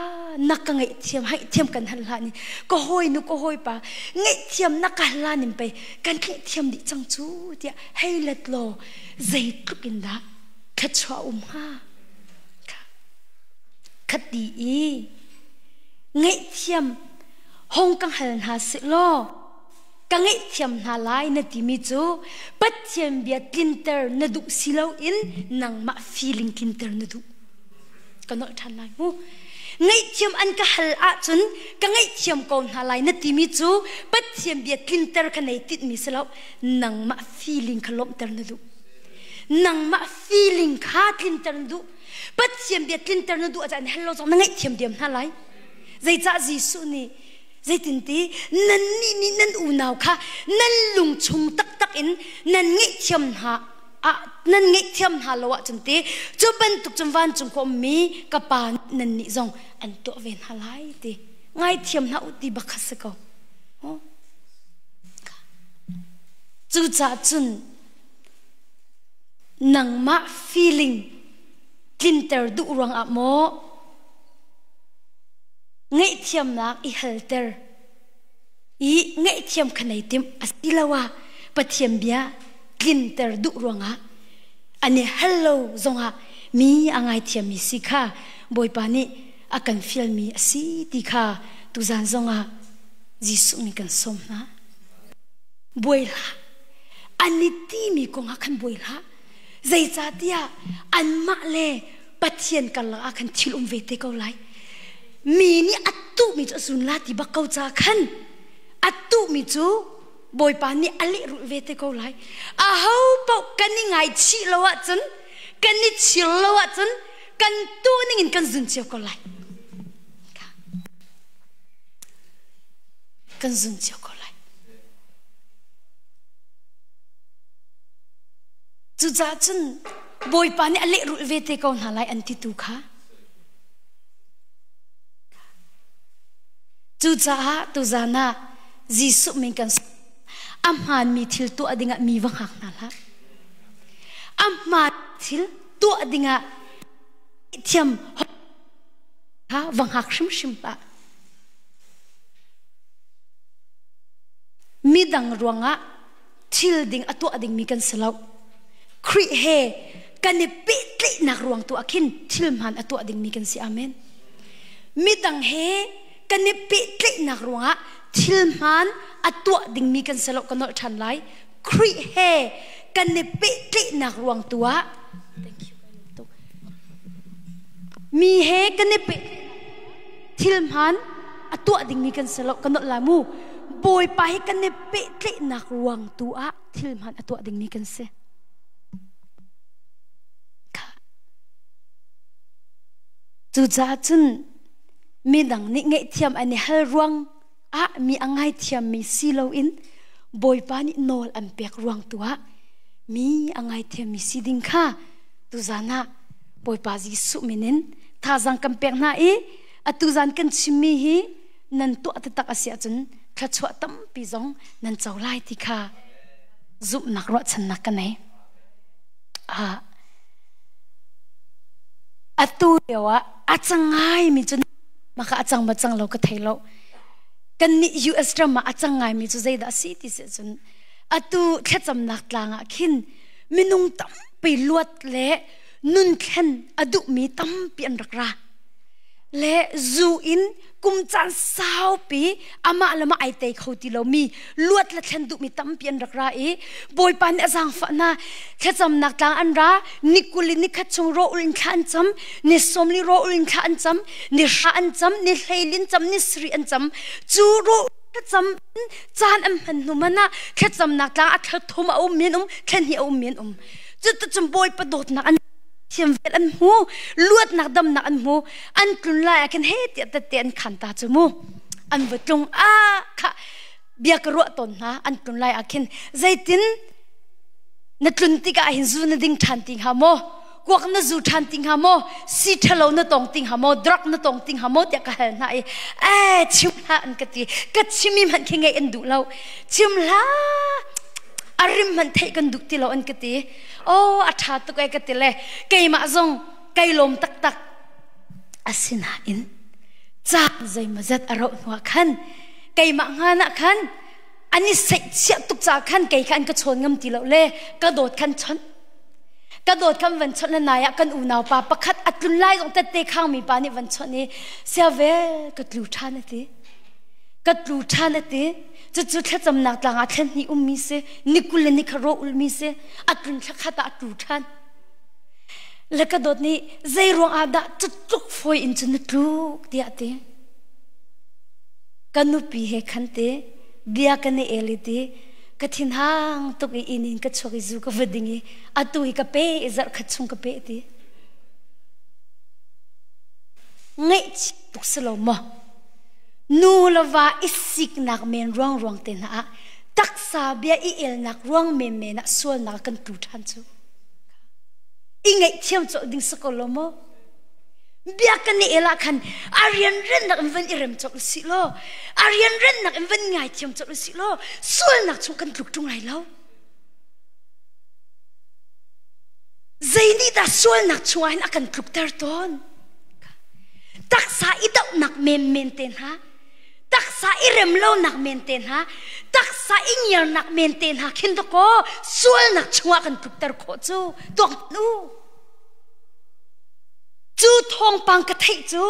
na ka ngaihthiam haihthiam kan hal hlah ni ka hawi nu ka hawi pa ngaihthiam na ka hal nin pei kan ngaihthiam dih cang cu tiah hei let law zeitluk in dah thluachuah um hnga. Khat ti i ngaihthiam hong ka hal hna sih law ka ngaihthiam hna lai na timi cu Pathian bia tlinter na duh si loin nangmah feeling tlinter na duh. Ka nolh ṭhan lai mu. Ngaihthiam an ka hal ahcun ka ngaihthiam ko hna lai na timi cu Pathian bia tlinter kha nei tinhmi si lo nangmah feeling kha lawmhter na duh. Nangmah feeling kha tlinter na duh. Pathian bia tlinter na duh ahcun hello zong na ngaihthiam diam hna lai. Zeicah Jesuh nih zeitinti nannih nih nan unau kha nan lung chung taktak in nan ngaihthiam hna ah nan ngaihthiam hna lo ahcun ti cu bantuk cun vancung khua ummi ka pa nannih zong an tuah ve hna lai ti ngaithiam hna u ti bak kha si ko. Cucaah cun nangmah feeling tlinter duh ruangah maw ngaihthiamnak i halter i ngaihthiam kha nei timh asiloah Pathian bia tlinter duh ruangah an i hal lo zongah mi a ngaithiammi si kha Bawipa nih a kan fialmi a si ti kha tuzan zongah Jesuh nih kan sawm hna. Buai hlah. An i timi kongah khan buai hlah. Zeicahtiah anmah le Pathian karlak ah khan thil um ve te ko lai. Mi nih a tuhmi cu a zun la ti bak ko ca khan a tuhmi cu Bawipa nih a lehrulh ve te ko lai. Aho paoh kan i ngaichih lo ahcun, kan i chir lo ahcun, kan tuh ning in kan zun cio ko lai. Kan zun cio ko lai. Cucaah cun Bawipa nih a lehrulh ve te ko hna lai an ti tu kha. Cucaah tuzan ah Jesuh min kan a hmaanmi thil tuah dingah mi va hngak hna hlah. A hmaan thil tuah dingah thiam kha va hngak hrimhrim hlah. Midang ruangah thil ding a tuah dingmi kan si lo. Khrih he kan i pehtlaihnak ruang tu ah khin thil hmaan a tuah dingmi kan si. Amen. Midang he kan i pehtlaihnak ruangah thil hmaan a tuah dingmi kan si lo ka nolh ṭhan lai. Khrih he kan i pehtlaihnak ruang tu ah thank you mi he kan i peh thil hmaan a tuah dingmi kan si lo ka nolh lai mu Bawipa hi kan i pehtlaihnak ruang tu ah thil hmaan a tuah dingmi kan si. Cucaah cun midang nih ngaihthiam an i hal ruang ah mi a ngaithiammi si loin Bawipa nih nawl an pek ruang tu ah mi a ngaithiammi si ding kha tuzan ah Bawipa Jesuh min in thazaang kan pek hna i atu zan kan chimmi hi nan tuah taktak a si ahcun thluachuah tampi zong nan co lai ti kha zumhnak ruahchannak ka nei. Ah, atu lio ah a cang ngaimi cu maka a cang ma cang lo ka thei lo. Kan nih US ram ah a cang ngaimi cu zeidah a si ti si cun atu thlacamnak tlang ah khin minung tampi luat le nun thlen a duhmi tampi an rak ra. Le zu in kum caan saupi amah le mah ai tei kho ti lomi luat le thlen duhmi tampi an rak ra i Bawipa nih a zaangfah hna thlacamnak tlang an ra ni kul in ni khat chung rawl in thla an cam ni sawmli rawl in thla an cam ni hra an cam ni hleilin cam ni sarih an cam cu rawl thlacam caan an hman hnu man ah thlacamnak tlang a thla thum a um men um thla hnih a um men um cu cun Bawipa dawtnak an thiam vel an hmu luatnak damnak an hmu an tlun lai ah khin he tiah tette an khan ta cu mu an va tlung a kha bia ka ruah tawn hna an tlun lai ah khin zeitin na tlun tikah hin zu na ding ṭhan ti hnga maw kuak na zu ṭhan ti hnga maw si ṭhalo na tong ti hnga maw drug na tong ti hnga maw tiah ka hal hna i eh chim hlah an ka ti ka chim mi hmanh khi ngaih an duh lo chim hlah. rim hmanh theih kan duh ti lo an ka ti. Oh, a ṭha tuk ai ka ti le keimah zong kai lawm taktak. Asinain caan zeimawzat a rauh hnuah khan keimah hngan ah khan an i seihchiah tuk caah khan kei kha an ka chawn ngam ti lo le ka dawt khan chawnh. Ka dawt kan van chawnh le nai ah kan unau pa pakhat a tlun lai zong tette khangmi pa nih van chawnh i sia vel ka tlu ṭhan a ti. Ka tlu ṭhan a ti. Cucu thlacamnak tlang ah thlen hnih ummi si, ni 20 le ni kha rawh ulmi si, a tlun thla khat ah a tlu ṭhan. Le ka dawt nih zei ruang ah dah cutluk fawi in cun na tluk tiah a ti. Ka nupi he khan te bia kan i el i ti ka thinhang tuk i inn in ka chuak i zu ka va ding i atu hi ka pe i zarh khat chung ka pe ti. Ngaihchih tuk si lo maw? Nu le va i siknak men ruang ruang te hna ah taksa bia i elnak ruang menmen ah sualnak kan tlu ṭhan cu. I ngaihthiam colh ding si ko lo maw? Bia kan i el ah khan a rianrennak in van i rem colh usih law, a rianrennak in van ngaithiam colh usih law, sualnak chung kan tluk ṭung lai lo. Zei nih dah sualnak chungah hin a kan tlukter tawn? Taksa i dohnak menmen te hna, taksa i remlonak men te hna, taksa i ngiarnak men te hna khin dakaw sualnak chungah kan tlukter khawh cu tuak nu. Cu thawngpang ka theih cu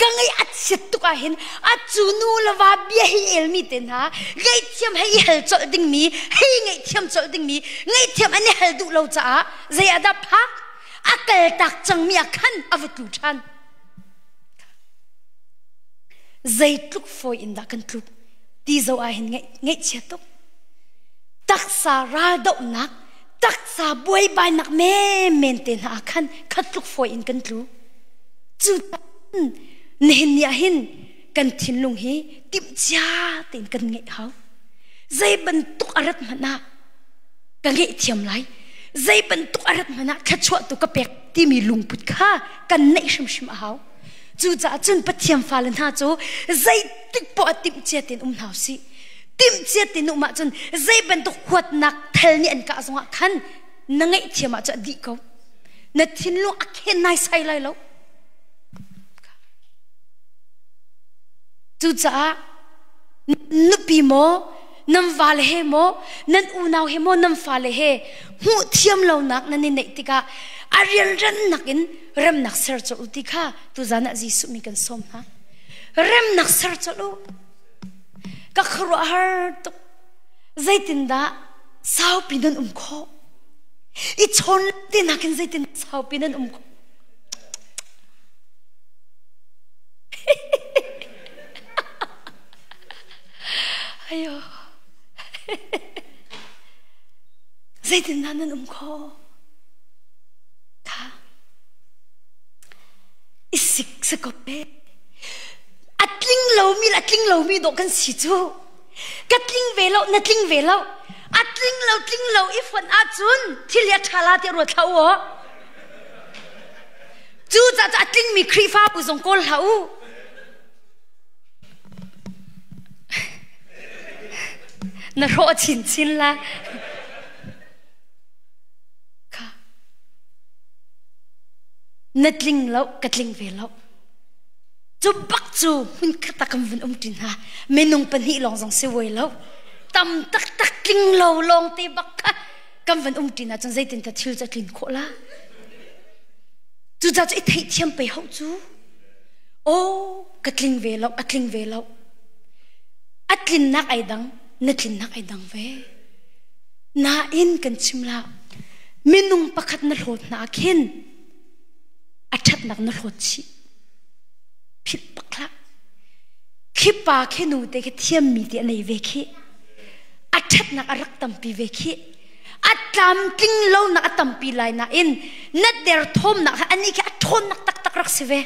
ka ngaih a chiat tuk ah hin a cu nu le va bia hi elmi te hna ngaihthiam hei i hal colh dingmi hei ngaihthiam colh dingmi ngaihthiam an i hal duh lo caah zei ah dah phak a kaltak cangmi ah khan a va tlu ṭhan. Zeitluk fawi in dah kan tluk ti zo ah hin ngaihchia tuk. Taksa raldohnak taksa buaibainak menmen te hna ah khan khat tluk fawi in kan tlu. Cu nihin ni ah hin kan thinlung hi timhcia tein kan ngeih hau. Zei bantuk a rat hmanh ah ka ngeihthiam lai. Zei bantuk a rat hmanh ah thluachuah tu ka pek timi lungput kha kan neih hrimhrim a hau. Cucaah cun Pathian fale hna cu zeitik poah timhcia tein um hna usih. Timhcia tein um ahcun zei bantuk huatnak thal nih an kah zongah khan na ngaihthiam ahcun a dih ko. Na thinlung a khen naisai lai lo. Cucaah nupi maw, nan vale he maw, nan unau he maw, nan fale he hmuh thiam lonak nan i neih tikah a rianrannak in remnak ser colh u ti kha tuzan ah Jesuh mi kan sawm hna. Remnak ser colh u. Ka khuaruahhar tuk. Zeitindah saupi nan um khawh? I chawn te nakin zeitin saupi nan um khawh? Ayo. Zeitindah nan um khawh? Kha. I sik si ko pe. A tling lomi le a tling lomi dawh kan si cu. Ka tling ve lo, na tling ve lo. A tling lo, tling lo i fonh ahcun thil hi a ṭha la tiah ruat hlah u aw. Cu caah cu a tlingmi Khrihfabu zong kawl hlah u. Na hrawh chinchin la. Kha. Na tling lo, ka tling ve lo. Cu bak cu hmunkhat ah kan vun um ṭi hna. Minung pahnih lawng zong si vuai lo. Tam taktak tling lo lawng te bak kha kan van um ṭi hna cun zeitin dah thil cu a tlin khawh la? Cucaah cu i theihthiam pei hauh cu. Aw, ka tling ve lo, a tling ve lo. A tlinnak ai dang, na tlinnak ai dang ve. Nain kan chim la, minung pakhat na hlawt hna ah khin a ṭhatnak na hlawt chih. Philh bak hlah. Khi pa khi nu te khi thiammi te a nei ve khi. A ṭhatnak a rak tampi ve khi. A tlamtling lonak a tampi lai nain na derthawmnak kha anih khi a ṭhawnnak taktak rak si ve.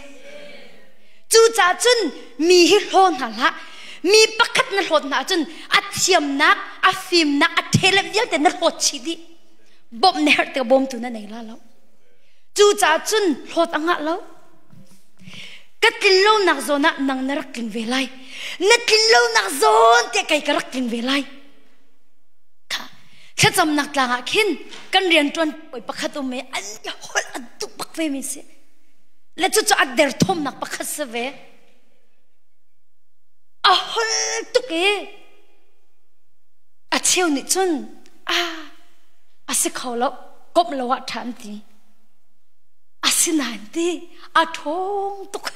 Cucaah cun mi hi hlaw hna hlah. Mi pakhat na hlawt hna ahcun a thiamnak, a fimnak, a ṭhelep vialte na hlawt chih dih. Bawmh na herh tikah bawmtu na nei la lo. Cucaah cun hlawt a ngah lo. Ka tlin lonak zawn ah nang na rak tling ve lai. Na tlin lonak zawn te kei ka rak tling ve lai. Thlacamnak tlang ah khin kan rianṭuan bawi pakhat um i an i holh a duh bak ve mi si. Le cucu a derthawmnak pakhat si ve. A holh tuk i a cheu nih cun a a si kho lo komh lo ah ṭha an ti. Asinain ti a ṭhawng tuk.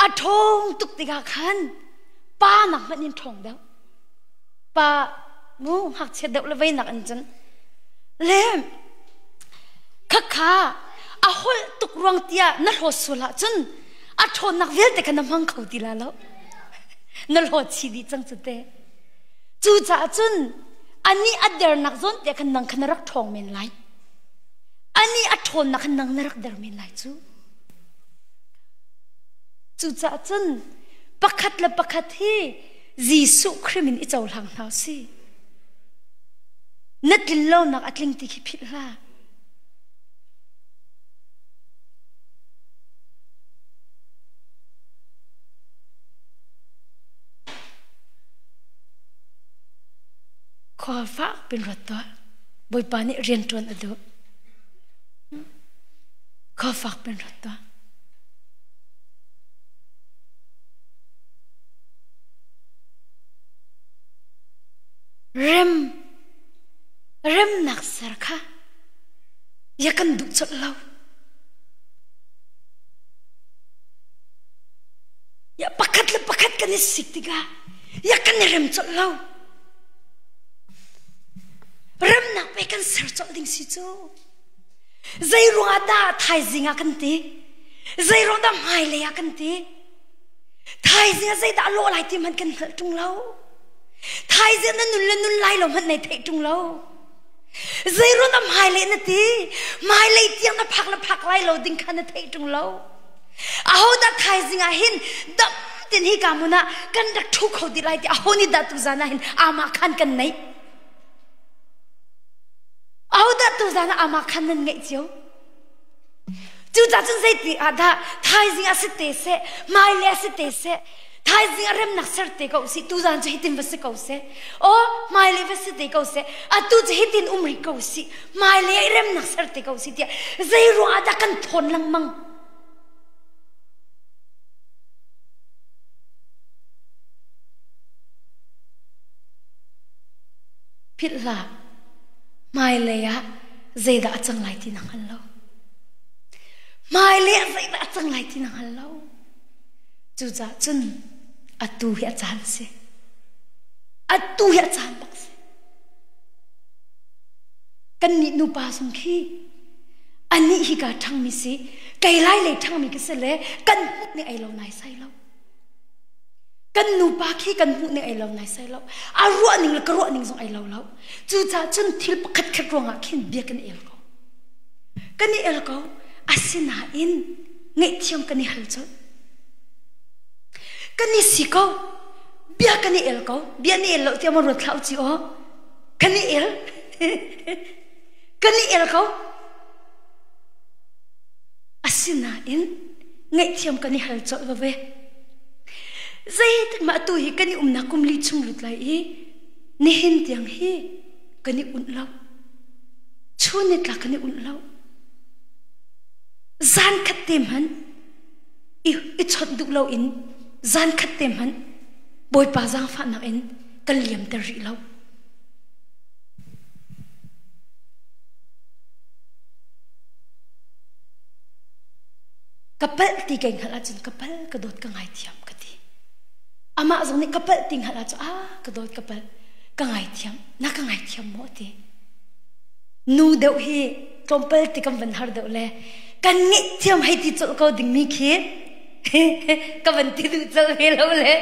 A ṭhawng tuk tikah khan pa nak hmanh in ṭhawng deuh. Pa mu ngakchia deuh le vei nak in cun le khakha a holh tuk ruang tiah na hlawt sual ahcun a ṭhawnnak vialte kha na hmang kho ti la lo. Na hlawt chih dih cang cu te. Cucaah cun anih a dernak zawn te khan nang kha na rak ṭhawng men lai. Anih a ṭhawnnak khan nang na rak der men lai cu. Cucaah cun pakhat le pakhat hi Jesuh Khrih min i cohlang hna si. Na tlin lonak a tling ti khi philh hlah. Khua fak pin ruat tuah. Bawipa nih rian ṭuan a duh. Khua fak pin ruat tuah. Rem remnak ser kha ya kan duh colh lo. Ya pakhat le pakhat kan i sik tikah ya kan i rem colh lo. Remnak pe kan ser colh ding si cu. Zei ruangah dah thaizing ah kan ti? Zei ruang dah hmailei ah kan ti? Thaizing ah zeidah a lawh lai ti hmanh kan hngalh ṭung lo. Thaizing na nun le nun lai lo hmanh nei theih ṭung lo. Zei ruang dah hmailei na ti? Hmailei tiang na phak le phak lai lo ding kha na theih ṭung lo. Ahodah thaizing ah hin dam tin hi ka hmun ah kan rak ṭhu kho ti lai ti aho nih dah tuzan ah hin amah khan kan neih? Ahodah tuzan ah amah khan nan ngeih cio? Cucaah cun zeiti ah dah thaizing ah si te seh, hmailei ah si te seh, thaizing ah remnak ser te ko usih, tuzan cu hitin va si ko seh, aw hmailei va si te ko seh, atu cu hitin um rih ko usih, hmailei ah i remnak ser te ko usih tiah zei ruang ah dah kan thawn lengmang? Philh hlah, hmailei ah zeidah a cang lai ti na hngal lo. Hmailei ah zeidah a cang lai ti na hngal lo. Cucaah cun atu hi a caan si. Atu hi a caan bak si. Kannih nupa zong khi anih hi ka ṭhangmi si, kei lai lei ṭhangmi ka si le kan hmuh ning ai lo nai sai lo. Kan nupa khi kan hmuh ning ai lo nai sai lo. A ruah ning le ka ruah ning zong ai lo lo. Cucaah cun thil pakhat khat ruangah khin bia kan el ko. Kan i el ko. Asinain ngaihthiam kan i hal colh. Kan i si ko. Bia kan i el ko. Bia ni el lo tiah ma ruat thlau ci aw. Kan i el. Kan i el ko. Asinain ngaihthiam kan i hal colh va ve. Zeitik mah tu hi kan i umnak kum li chung lut lai i nihin tiang hi kan i unh lo. Chun ni tlak kan i unh lo. Zan khat te hmanh i chawnh duh lo in zan khat te hmanh Bawipa zaangfahnak in kan liamter rih lo. Ka palh ti kai hngalh ahcun ka palh ka dawt ka ngaithiam ka ti. Amah zong nih ka palh ti hngalh ahcun ah ka dawt ka palh ka ngaithiam na ka ngaithiam maw ti. Nu deuh hi tlawmpal ti kan van har deuh le kan ngaihthiam hei ti colh ko dingmi khi ka van ti duh colh ve lo le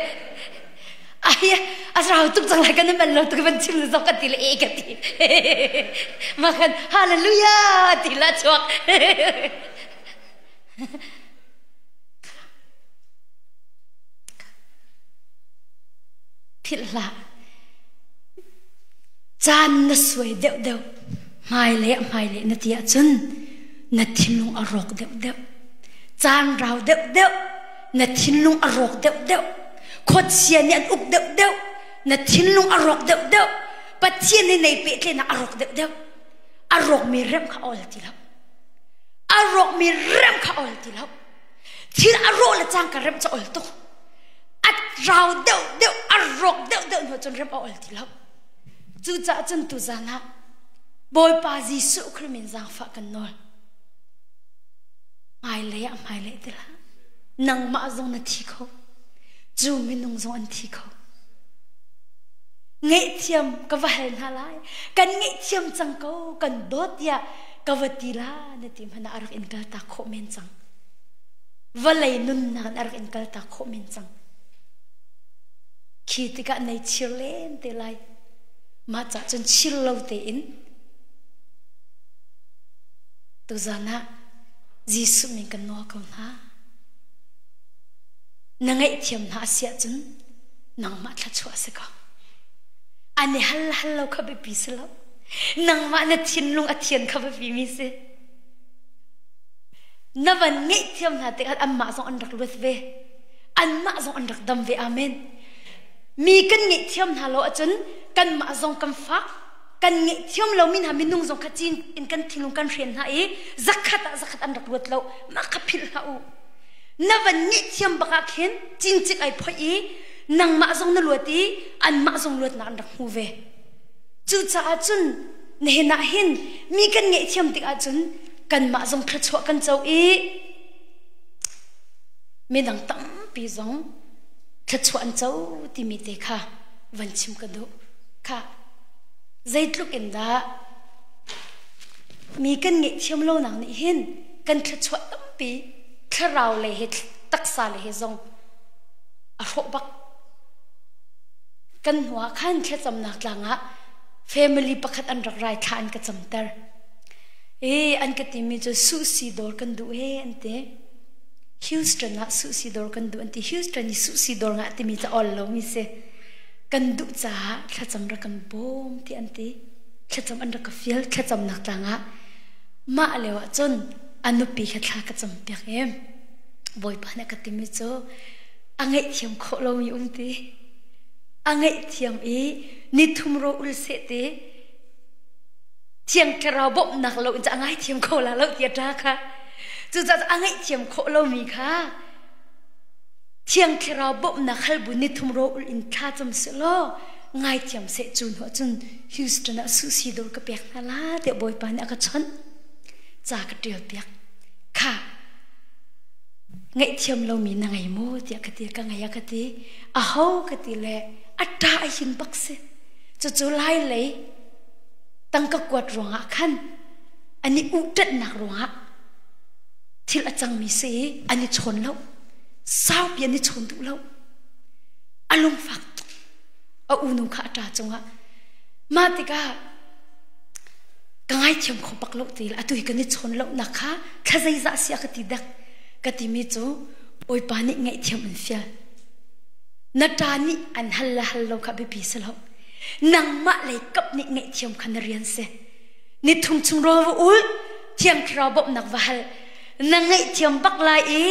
ai a rau tuk cang lai kan i manh lo tuk van chim zok ka ti le e ka ti ma khan hallelujah ti la chuak philh hlah caan na suai deuh deuh hmailei hmailei na ti ahcun na thinlung a rawk deuh deuh caan rau deuh deuh na thinlung a rawk deuh deuh khuachia nih an uk deuh deuh na thinlung a rawk deuh deuh. Pathian he nei pehtlenak a rawk deuhdeuh. A rawkmi remh kha awl ti lo. A rawkmi remh kha awl ti lo. Thil a rawh le cangka remh cu awl tuk. A rau deuh deuh, a rawk deuh deuh hnu cun remh a awl ti lo. Cucaah cun tuzan ah Bawipa Jesuh Khrih min zaangfah kan nawl. Hmailei ah hmailei ti hlah. Nangmah zong na thi kho. Cu minung zong an thi kho. Ngaihthiam ka va hal hna lai. Kan ngaihthiam cang ko, kan dawt tiah ka va ti la na ti hmanh ah a rak in kaltak khawh men cang. Vawlei nunnak in a rak in kaltak khawh men cang. Khi tikah nei chir len te lai. Mah cah cun chir lo tein tuzan ah Jesuh min kan nawl ko hna. Na ngaihthiam hna a si ahcun nangmah thluachuah a si ko. An i hal hal lo kha biapi si lo. Nangmah na thinlung a thian kha biapi mi si. Na van ngaihthiam hna tikah anmah zong an rak luat ve. Anmah zong an rak dam ve. Amen. Mi kan ngaihthiam hna lo ahcun kanmah zong kan fak. Kan ngaihthiam lomi hna minung zong kha cin in kan thinlung kan hren hna i zakhat ah zakhat an rak luat lo. Mah kha philh hlah u. Na van ngaihthiam bak ah khin cincik ai phoih i nangmah zong na luat i anmah zong luatnak an rak hmu ve. Cucaah cun nihin ah hin mi kan ngaihthiam tikah cun kanmah zong thluachuah kan co i midang tampi zong thluachuah an co timi te kha van chim ka duh. Kha zeitluk in dah mi kan ngaihthiam lonak nih hin kan thluachuah tampi thlarau lei he taksa lei he zong a hrawh bak. Kan hnu ah khan thlacamnak tlang ah family pakhat an rak rai thla an ka camter. E an ka timi cu sushi dawr kan duh he an ti. Houston ah sushi dawr kan duh an ti. Houston i sushi dawr ngah timi ca ol lo mi si. Kan duh caah thlacam rak kan bawm ti an ti. Thlacam an rak ka fial thlacamnak tlang ah mah lio ah cun a nupi kha thla ka cam piak i Bawipa nih a ka timi cu a ngaihthiam khawh lomi um ti. A ngaihthiam i nithum ro ul seh ti Thiang Thlarau bawmhnak lo in a ngaithiam kho la lo ti a ṭa kha. Cucaah a ngaihthiam khawh lomi kha Thiang Thlarau bawmhnak hal bu nithum ro ul in thla cam seh law ngaithiam seh cu hnu ahcun Houston ah sushi dawr ka pek hna la tiah Bawipa nih a ka chawnh. Ca ka ṭial piak. Kha ngaihthiam lomi na ngei maw tiah ka ti ka ngei a ka ti. Aho ka ti le a ṭa a hin bak si. Cucu lai lei tangka kuat ruangah khan an i uhṭanhnak ruangah thil a cangmi si i an i chawn lo. Saupi an i chawn duh lo. A lungfak tuk. A unu kha a ṭa cungah. Mah tikah ka ngaithiam kho bak lo ti atu hi kan i chawn lo nak kha thla zeizah si a ka ti dek ka timi cu Bawipa nih ngaihthiam an fial. Na ṭa nih an hal le hal lo kha biapi si lo. Nangmah lei kap nih ngaihthiam kha na rian si. Ni thum chung rawl va ul, Thiang Thlarau bawmhnak va hal. Na ngaihthiam bak lai i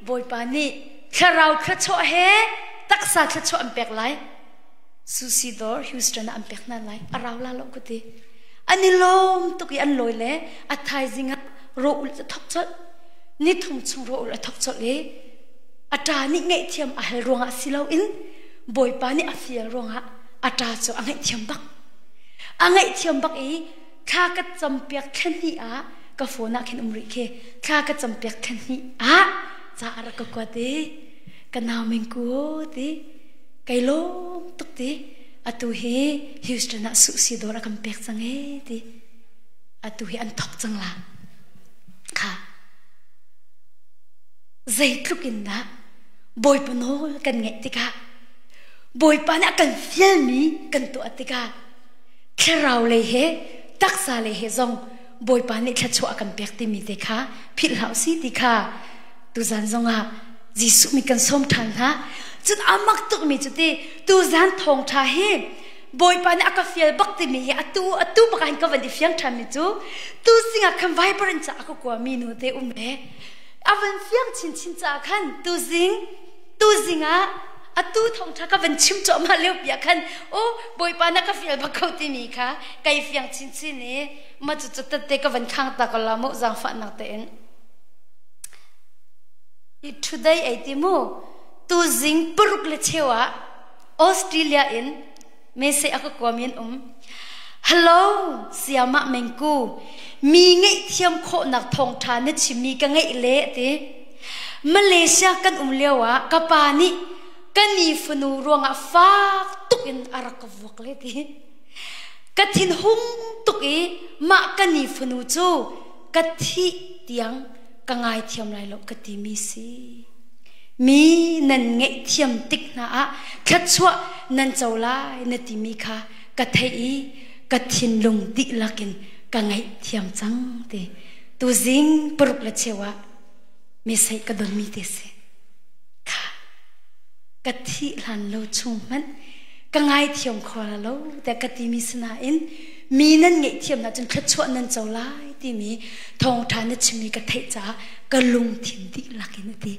Bawipa nih thlarau thluachuah he taksa thluachuah an pek lai. Sushi dawr Houston ah an pek hna lai. A rau la lo ka ti. An i lawm tuk i an lawi le a thaizing ah raw ul a thok colh. Ni thum chung raw ul a thok colh i a ṭa nih ngaihthiam a hal ruangah si loin Bawipa nih a fial ruangah a ṭa cu a ngaihthiam bak. A ngaihthiam bak i thla ka campiak thla hnih ah ka phone ah khin um rih khi thla ka campiak thla hnih ah ca a rak ka kuat i ka nau ming ku ti kai lawm tuk ti atu hi Houston ah suh si dawr a kan pek cang e ti atu hi an thok cang la kha zeitluk in dah Bawipa nawl kan ngeih tikah Bawipa nih a kan fialmi kan tuah tikah thlarau lei he taksa lei he zong Bawipa nih thluachuah a kan pek timi te kha philh hlah si ti kha tuzan zongah Jesuh mi kan sawm ṭhan hna. Cun a mak tukmi cu ti tuzan thawngṭha hi Bawipa nih a ka fial bak timi hi atu atu bak ah hin ka van i fiang ṭhanmi cu tu zing ah khan Viber in ca a ka kuami nu te um le a van fiang chinchin caah khan tuzing tuzing ah Atu thawngṭha ka van chim cuahmah lio pi ah khan o Bawipa na ka fial bak ko timi kha kai fiang chinchin i ma cu cu tette ka van khang ta ko la mu zaangfahnak tein. I today ei ti mu tuzing paruk le cheu ah Australia in mese a ka kuam in um. Hello siamah mengku mi ngaihthiam khawhnak thawngṭha na chimmi ka ngeih le ti. Malaysia kan um lio ah ka pa nih ka ni fanu ruangah fak tuk in a rak ka vuak le ti. Ka thin hung tuk i mah ka ni fanu cu ka thih tiang ka ngaithiam lai lo ka timi si. Mi nan ngaihthiam tik hna ah thluachuah nan co lai na timi kha ka theih i ka thinlung dihlak in ka ngaihthiam cang ti. Tuzing paruk le cheu ah mesei ka donmi te si. Kha ka thih hlan lo chung hmanh ka ngaithiam kho la lo tiah ka timi sinain mi nan ngaihthiam na cun thluachuah nan co lai timi thawngṭha na chimmi ka theih caah ka lungthin dihlak in a ti.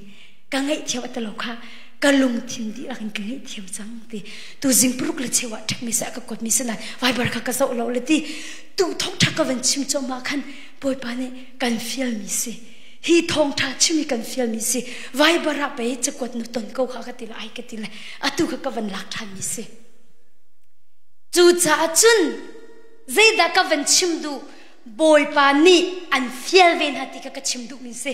Ka ngaihthiam a ti lo kha ka lungthin dihlak in ka ngaihthiam cang ti. Tu zing paruk le cheu ah ṭhek mi sa ka kuat mi sinain Viber kha ka zoh lo le ti. Tu thawngṭha ka van chim cuahmah khan Bawipa nih kan fialmi si. Hi thawngṭha chim hi kan fialmi si. Viber ah pei cakuat nu ton ko kha ka ti le ai ka ti le atu kha ka van lak ṭhanmi si. Cucaah cun zeidah ka van chim duh Bawipa nih an fial ve hna ti kha ka chim duhmi si.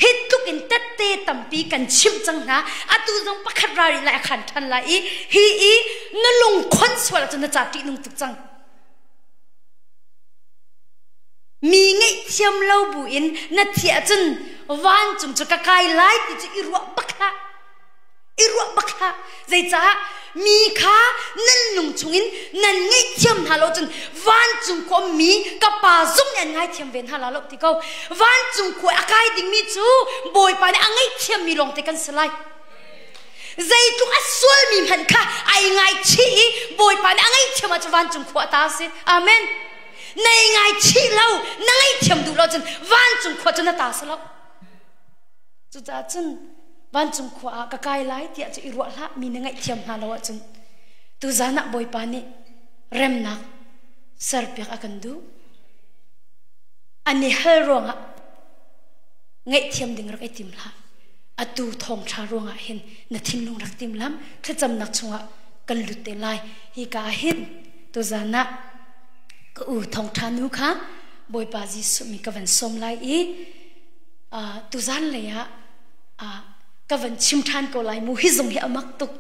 Hi tluk in tette tampi kan chimh cang hna. Atu zong pakhat rari lai a khan ṭhan lai i hi i na lung khon sual ahcun na ca ṭihnung tuk cang. Mi ngaihthiam lo buin na thiah cun vancung cu ka kai lai ti cu i ruah bak hlah. I ruah bak hlah. Zeicah mi kha nan lung chungin nan ngaihthiam hna lo cun vancung khua mi ka pa zong nih an ngaithiam ve hna la lo ti ko. Vancung khua a kai dingmi cu Bawipa nih a ngaihthiam mi lawngte kan si lai. Zeitluk a sualmi hmanh kha ai ngaichih i Bawipa nih a ngaihthiam ahcun vancung khua ta a si. Amen. Nei ngaichih lo, na ngaihthiam duh lo cun vancung khua cu na ta si lo. Cucaah cun vancung khua ah ka kai lai tiah cu i ruah hlah mi na ngaihthiam hna lo ahcun tuzan ah Bawipa nih remnak serpiak a kan duh. An i hal ruangah ngaihthiam ding rak i tim hlah. Atu thawngṭha ruangah hin na thinlung rak tim lam thlacamnak chungah kan lut te lai. Hi ka ah hin tuzan ah ka u thawngṭha nu kha Bawipa Jesuh mi ka van sawm lai i tuzan lei ah ka van chim ṭhan ko lai mu hi zong hi a mak tuk.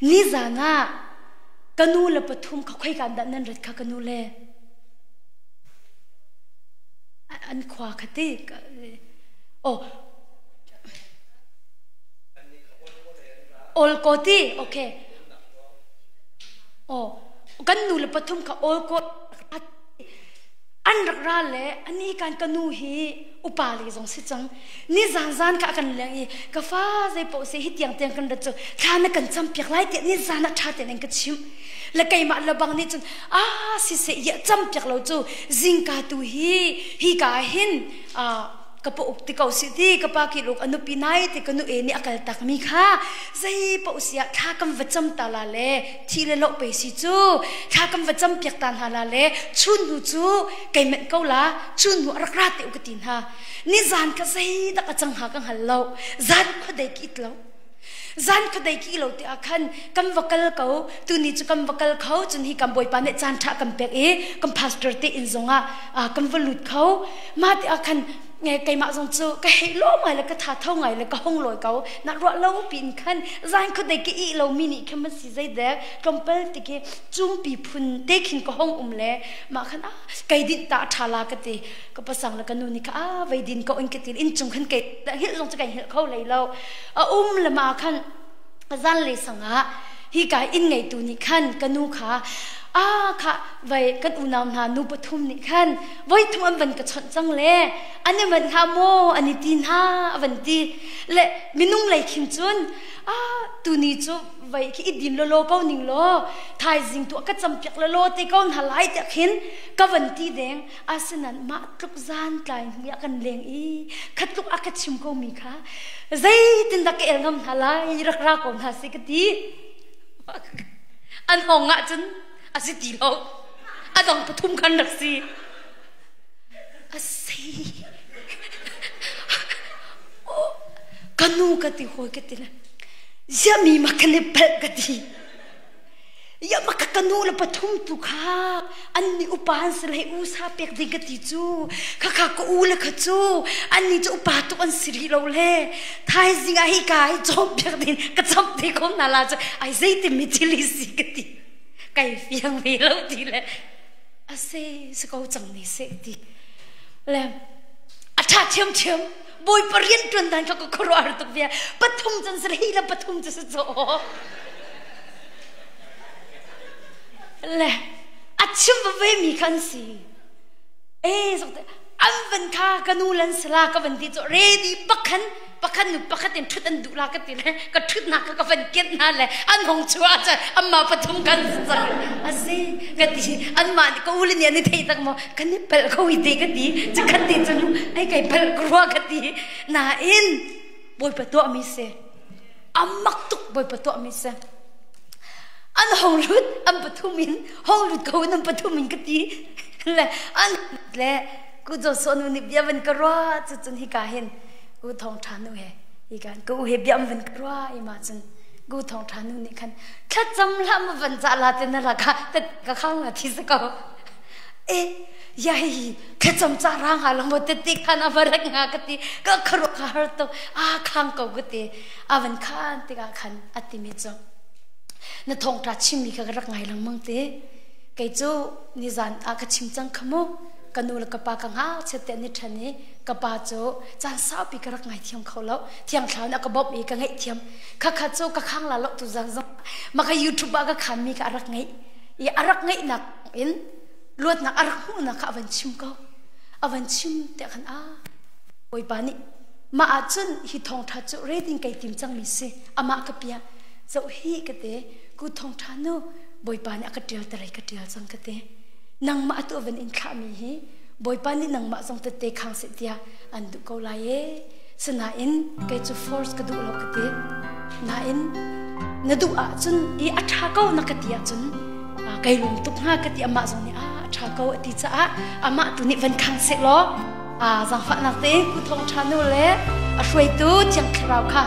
Nizan ah ka nu le pathum kha khoi kan dah nan rat kha ka nu le an khua kha ti oh ol ko ti okay oh kan nu le pathum kha ol ko an rak ra le ani kan ka nu hi upa le zong si cang ni zan zan ka kan leng i ka fa zei po se hi tiang tiang kan rat cu thla na kan cam piak lai tiah ni zan ah tha ten an ka chim le keimah le bang nih cun a si se ya cam piak lo cu zingka tu hi hi ka hin ka pa uk ti ko si ti ka pa ki luk anupi nai ti ka nu e nih a kal tak mi kha zei pa usia thla kam va cam ta la le thi le lo pe si cu thla kam va cam piak ta hna la le chun hnu cu kei menh ko la chun hnu rak ra te u ka ti hna ni zan ka zei dak a cang ha ka hngal lo zan khuadei ki it lo zan khuadei ki lo ti ah khan kan va kal ko tuni cu kan va kal kho cun hi kan bawipa nih caan ṭha kan pek i kan pastor te inn zongah kan va lut kho ma ti ah khan keimah zong cu ka hei lo ngai le ka tha tho ngai le ka hong lawi ko na ruah lo pin khan zan khuadei ki i lo mi nih khan ma si zei dek tlawmpal ti khi cumpi phun te khin ka hong um le mah khan ah kei din ta ṭha la ka ti ka pasang le ka nu nih kha a vei din ko in ka ti in chung khan kei hil zong cu kai hil kho lei lo a um le ma khan zan le sangah hi ka inn ngeitu nih khan ka nu kha A kha vai kan unau hna nu pathum nih khan voi thum an van ka chawnh cang le an i manh hnga maw an i ti hna a van ti le minung lei khin cun a tuni cu vai khi i din lawlaw ko ning law thaizing tu ka campiak lawlaw te ko hna lai tiah khin ka van ti deng. Asinain mah tluk zan tlai hnu ah kan leng i khat tluk a ka chim ko mi kha zeitindah ka el ngam hna lai, rak ra ko hna si ka ti. An hong ah cun a si ti lo, a dang pathum khan rak si. A si ka nu ka ti hawi ka ti le ziah mi ma kan i palh ka ti. Ya ma ka nu le pathum tu kha an nih upa an si lei u sa pek ding ka ti cu kha kha ka u le kha cu an nih cu upa tuk an si rih lo le thaizing ah hi ka hi cawm piak ding ka cham te ko na la cu ai zeitin mi thil hi si ka ti kai fiang ve lo ti le a se si ko cang ni se ti le a tha thiam thiam Bawipa rian ṭuan dan kha ka khuaruahhar tuk bia. Pathum cun si hi le pathum cu si cu. Le a chim ve mi khan si. E zok an van kha ka nu lan sala ka van ti cu ready pakhan pakhan nu pakhat in thut an duh la ka ti le ka thut nak ka van ket na le an hong chua cha amma pathum kan cang asi ka ti anmah nih ka u le nih an i theih tak maw kan i palh ko i te ka ti cakhat te cun ai kai palh ka rua ka ti nain Bawipa tuahmi si amak tuk Bawipa tuahmi si an hong lut an pathum in hong lut ko in an pathum in ka ti le an le ku jo so nu nih bia van ka rua cu cun hika hin ku thong tha nu he hika ka u he bia van ka rua i ma cun gu thong tha nu nih khan thlacam hlah ma van ca la te na la ka ka khang la thi sa ko e ya hi thlacam ca ra nga lo mo te ti khan a varak nga ka ti ka kharo ka har to a khang ko ka ti a van khan ti ka khan ati mi chu na thong ta chim mi kha ka rak ngai lengmang te kei cu nizan a ka chim cang khamu ka nu le ka pa ka ngak chet te ni than i ka pa cu caan saupi ka rak ngai thiam kho lo thiang thlau na ka bawmh i ka ngaih thiam khakha cu ka khang la lo tu zang zong ma ka YouTube ah ka khan mi ka arak ngeih i arak ngeih nak in luatnak arak hmuh nak kha avan chim ko avan chim te khan a Bawipa nih ma ah cun hi thawngtha cu reading kai tim cang mi si amah ka pia zo hi ka te ku thawngtha nu Bawipa nih a ka tial te ka tial cang ka te nangmah atu avan in thlah mi hi Bawipa nih nangmah zong tette khang se tia an duh ko lai e. Sinain kei cu force ka duh lo ka ti. Nain na duh ahcun i a ṭha ko na ka ti ahcun kai lung tuk hnga ka ti. Amah zong nih a ṭha ko a ti caah amah tu nih van khang seh law zaangfahnak tein Ku Thawng Ṭha nu le a hruaitu Thiang Thlarau kha